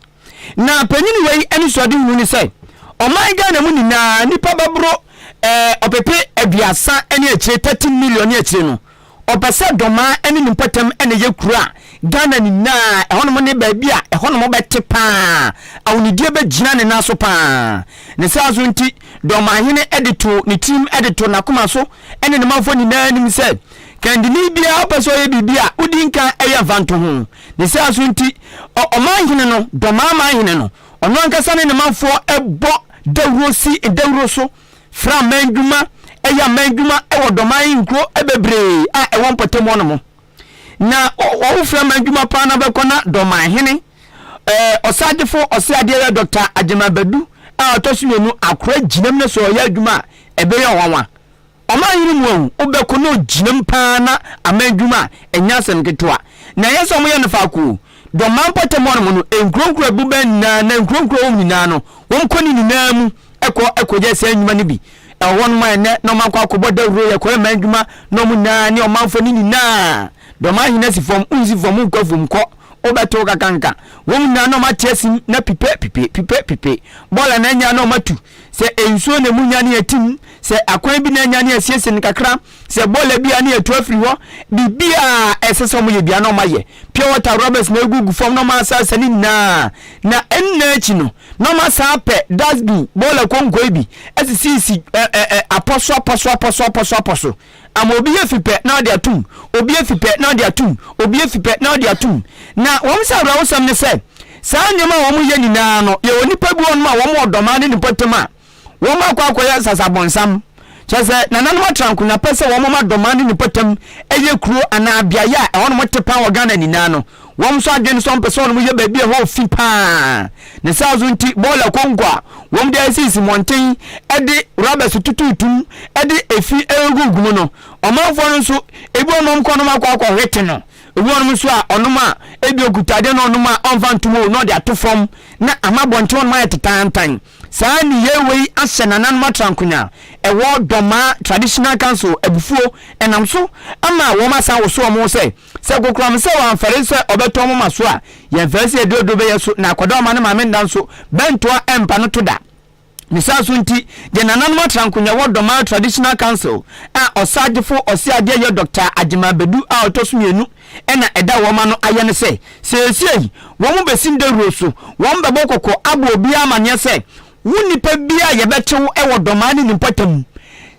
Na panyin wei anisoadehunu ne sɛ ɔman Ghana mu nyinaa nnipa bɛboro eh, ɔpepe aduasa ne akyire, 30 million ne akyire no, Ɔpɛ sɛ Dɔmaa ne ne mpɔtam na ɛyɛ kuro a Ghana nyinaa ɛhɔnom ne baabi a ɛhɔnom bɛte pa ara, ahonidie bɛgyina ne nan so pa ara. Ne saa so nti, Dɔmaahene de too ne tirim de too n'akoma so ne ne manfoɔ nyinaa anim sɛ, kandini biara wopɛ sɛ ɔyɛ biribi a, wodi nkan yɛ mfantoho. Ne saa so nti, ɔmanhene no, Dɔmaa manhene no, ɔno ankasa ne ne manfoɔ bɔ dawuro si dawuro so fra aman dwuma, yɛ aman dwuma wɔ dɔman nkuro bebree a ɛwɔ mpɔtam hɔ nom. Na wɔwofra aman dwuma paa na bɛkɔ na dɔman hene ɔsagyefo ɔseadeɛ yɛ Dɔkta Agyeman Badu a ɔtɔ so mmienu akora gyinam na sɛ ɔyɛ adwuma a ɛbɛyɛ ɔnwanwa. Ɔman hene mu ahu wobɛkɔ na ɔgyinam paa na aman dwuma a ɛnyɛ asɛm ketewa. Na ɛyɛ sɛ wɔyɛ no faako o. Dɔman mpɔtam hɔ nom no nkuro nkuro abu bɛn nyinaa na nkuro nkuro wɔ mu nyinaa no wɔkɔ ne nyinaa mu kɔ kɔyɛ saa nnwuma no bi. Ɛwɔ hɔnom a ɛnnɛ na wɔakɔ akɔbɔ dawuro, yɛkɔyɛ mmaa adwuma na wɔn nyinaa ne ɔmanfoɔ no nyinaa dɔm ahene asi fam, wonsi fam, wonkɔ afuom kɔ, wobɛto kakanka. Wɔn nyinaa na wɔate asim na pipe pipe pipe pipe. Bɔɔla na anya na wɔatu. Sɛ nsuo na emu nya ne atim, sɛ akwan bi na anya ne asiesie no kakra, sɛ bɔɔla bi a ne atu afiri hɔ, biribiara a ɛsɛ sɛ wɔyɛ biara na wɔayɛ. Pure water rubbers na egugu fam na wɔasasa ne nyinaa. Na ɛnna akyi no, na wɔasan apɛ dustbin, bɔɔla konkoe bi asisisisi ɛ ɛ ɛ apɔ so apɔ so apɔ so apɔ so apɔ so ama obi afi pɛ na ɔde atum, obi afi pɛ na ɔde atum, obi afi pɛ na ɔde atum. Na wɔn sɛ awerɛhosɛm ne sɛ saa nneɛma a wɔyɛ nyinaa no, yɛwɔ nnipa bi wɔnom a wɔn wɔ dɔmaa ne ne mpɔtam a Wɔn akɔ akɔyɛ sasabonsam. Kyerɛ sɛ, nananom atra nkonnwa pɛ sɛ wɔma Dɔmaa ne ne mpɔtam yɛ kuro anaa beaeɛ a ɛhɔnom te paa wɔ Ghana nyinaa no. Wɔn nso adwene ne sɛ wɔmpɛ sɛ wɔnom yɛ baabi a ɛhɔ fi paa. Ne saa nso nti, bɔɔla konko a wɔde asisi mmɔnten de rɔbɛs tutuutum de efi regugu mu no, ɔmanfoɔ no nso, ebi wɔ hɔ nom kɔ nom akɔ akɔhwete no. Obi wɔ nom nso a ɔnom a ebi okuta adeɛ na ɔnom a ɔmfa ntom o na ɔde ato fam na ama abɔnten hɔnom ayɛ tetaantan. Saa nneyɛe wei ahyɛ nananom atrankonya a ɛwɔ Dɔmaa Traditional Council abufuo ɛnam so ama wɔn asan woso wɔn ho sɛ, sɛ kokoram sɛ wɔamfɛre sɛ ɔbɛtɔn moma so a, yɛmfɛre sɛ yɛde oduro bɛyɛ so na akwadaa ɔma ne maame nna nso bɛntoa ɛmpa no to da. Ne saa so nti, deɛ nananom atra nkonya wɔ Dormaa Traditional Council a Ɔsagyefo Ɔseadeɛ yɛ Dɔkta Agyeman Badu a ɔtɔ so mmienu na ɛda wɔn ano ayɛ ne sɛ, seesei wɔn bɛsi dawuro so, wɔn bɛbɔ kɔkɔ abɔ obiara amaneɛ sɛ, wo nipa biara a yɛbɛte wo wɔ Dormaa ne ne mpɔtam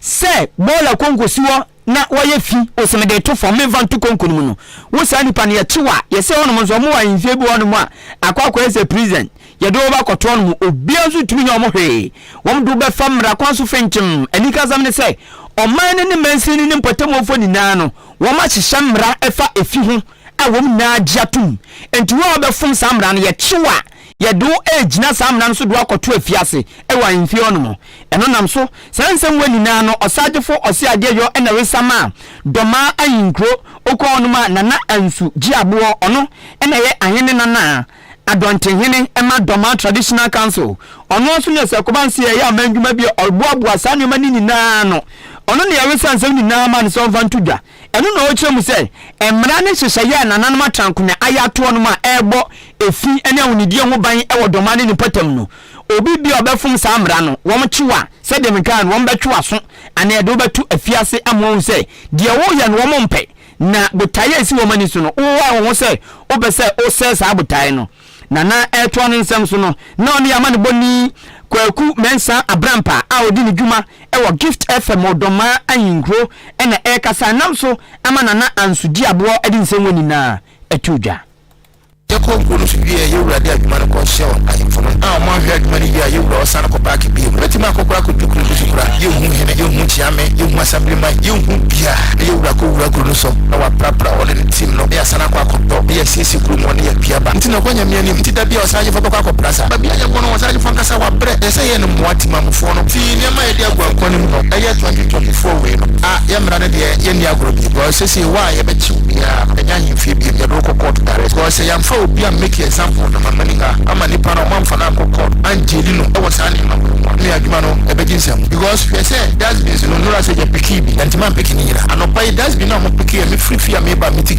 sɛ bɔɔla konko si hɔ na wɔyɛ fi, ose mede reto fam, memfa nto konko no mu no, wo saa nipa no yɛkye wo a, yɛsɛ hɔnom nso wɔn wɔ ahemfie bi wɔ hɔnom a akɔ akɔyɛ sɛ prison, yɛde wo bɛakɔto hɔnom, obiara nso ntumi nyɛ wɔn hwee, wɔn de wo bɛfa mmara kwan so fenkyem. Anikasɛm ne sɛ, ɔman no ne mansin no ne mpɔtamufoɔ nyinaa no, wɔahyehyɛ mmara ɛfa efi ho a wɔn nyinaa gye atom. Enti wo a wobɛfom saa mmara no, yɛkye wo a, yɛde wo regyina saa mmara no so de wo akɔto afiase wɔ ahemfie hɔnom. Ɛno nam so, saa nsɛm wei nyinaa no, Ɔsagyefo Ɔseadeɛyɔ na resa maa Dɔmaa ahenkuro. Wokɔ hɔnom a, Nana Ansu Gyeaboɔ, ɔno na ɛyɛ ahene nana, Adɔntehene ma Dɔmaa Traditional Council. Ɔno ara nso ne Ɔsɛkobanse a ɛyɛ aman dwuma bi a ɔboaboa saa nneɛma no nyinaa ano. Ɔno na yɛresa nsɛm nyinaa ma no sɛ ɔmfa nto dwa. Ɛno na ɔrekyerɛ mu sɛ mmara ne nhyehyɛeɛ a nananom atrankonwa ayɛ atoɔ nom a ɛrebɔ efi ne ahonidie ho ban wɔ Dɔmaa ne ne mpɔtam no, obi biara a ɔbɛfom saa mmara no, wɔkye wo a, sɛdeɛ mekaa no, wɔbɛtwe w'aso anaa yɛde wo bɛto afiase ama wɔahu sɛ deɛ woreyɛ no wɔmpɛ, na botaeɛ a ɛsi wɔn ani so no, wowae wo ho sɛ wopɛ sɛ wosɛe saa botaeɛ no. Nana retoa ne nsɛm so no, na ɔne amanebɔni Kwaku Mensah Abrampa a ɔdi ne dwuma wɔ Gift FM Ɔdɔmaa Ahenkuro na ɛrekasa nam so ama Nana Ansu Gyeaboɔ de nsɛm wɔ nyinaa ato dwa. Yɛkɔɔ kuro no so wieɛ, yɛ wura de adwuma no kɔ hyɛɛ ahemfo no a wɔn anhwɛ adwuma no yie a yɛ wura ɔsane kɔ baake bio. Yɛbɛtumi akɔ koraa akɔduru kuro bi so koraa, yɛnhu hene, yɛnhu kyeame, yɛnhu assemblyman, yɛnhu biaa, na yɛ wura kɔ wura kuro no so na waprapra ɔne ne team no na yɛasane akɔ akɔtɔ na yɛasiesie kuro mu hɔ na yɛapue aba. Nti na ɔkɔ Nyame anim. Nti da biaa ɔsagyefo bɛkɔ akɔpra saa. Baabi a yɛkɔ no ɔsagyefo ankasa wabrɛ. Ɛsɛ sɛ yɛyɛ no mmoa temammufoɔ no. Nti nneɛma a yɛde agu akwan no mu no ɛyɛ 2024 wei no a yɛ mmara no deɛ yɛnni agorɔ bio because sesei wo a yɛbɛkye wo biaa no ɛnyɛ ahemfie bio yɛde wo kɔ court direct because sɛ yɛamfa obi am make example na mamani ha ama nipa no ɔmo amfa no ankɔ court anjaili no ɛwɔ saa nneɛma wei ho a ne adwuma no ɛbɛgye nsam because hwɛ sɛ dustbins no nnora sɛ yɛpekee bi yɛntumi ampeke ne nyinaa anɔpa yi dustbin no a ɔmo pekee a mefiri fie a meba meti.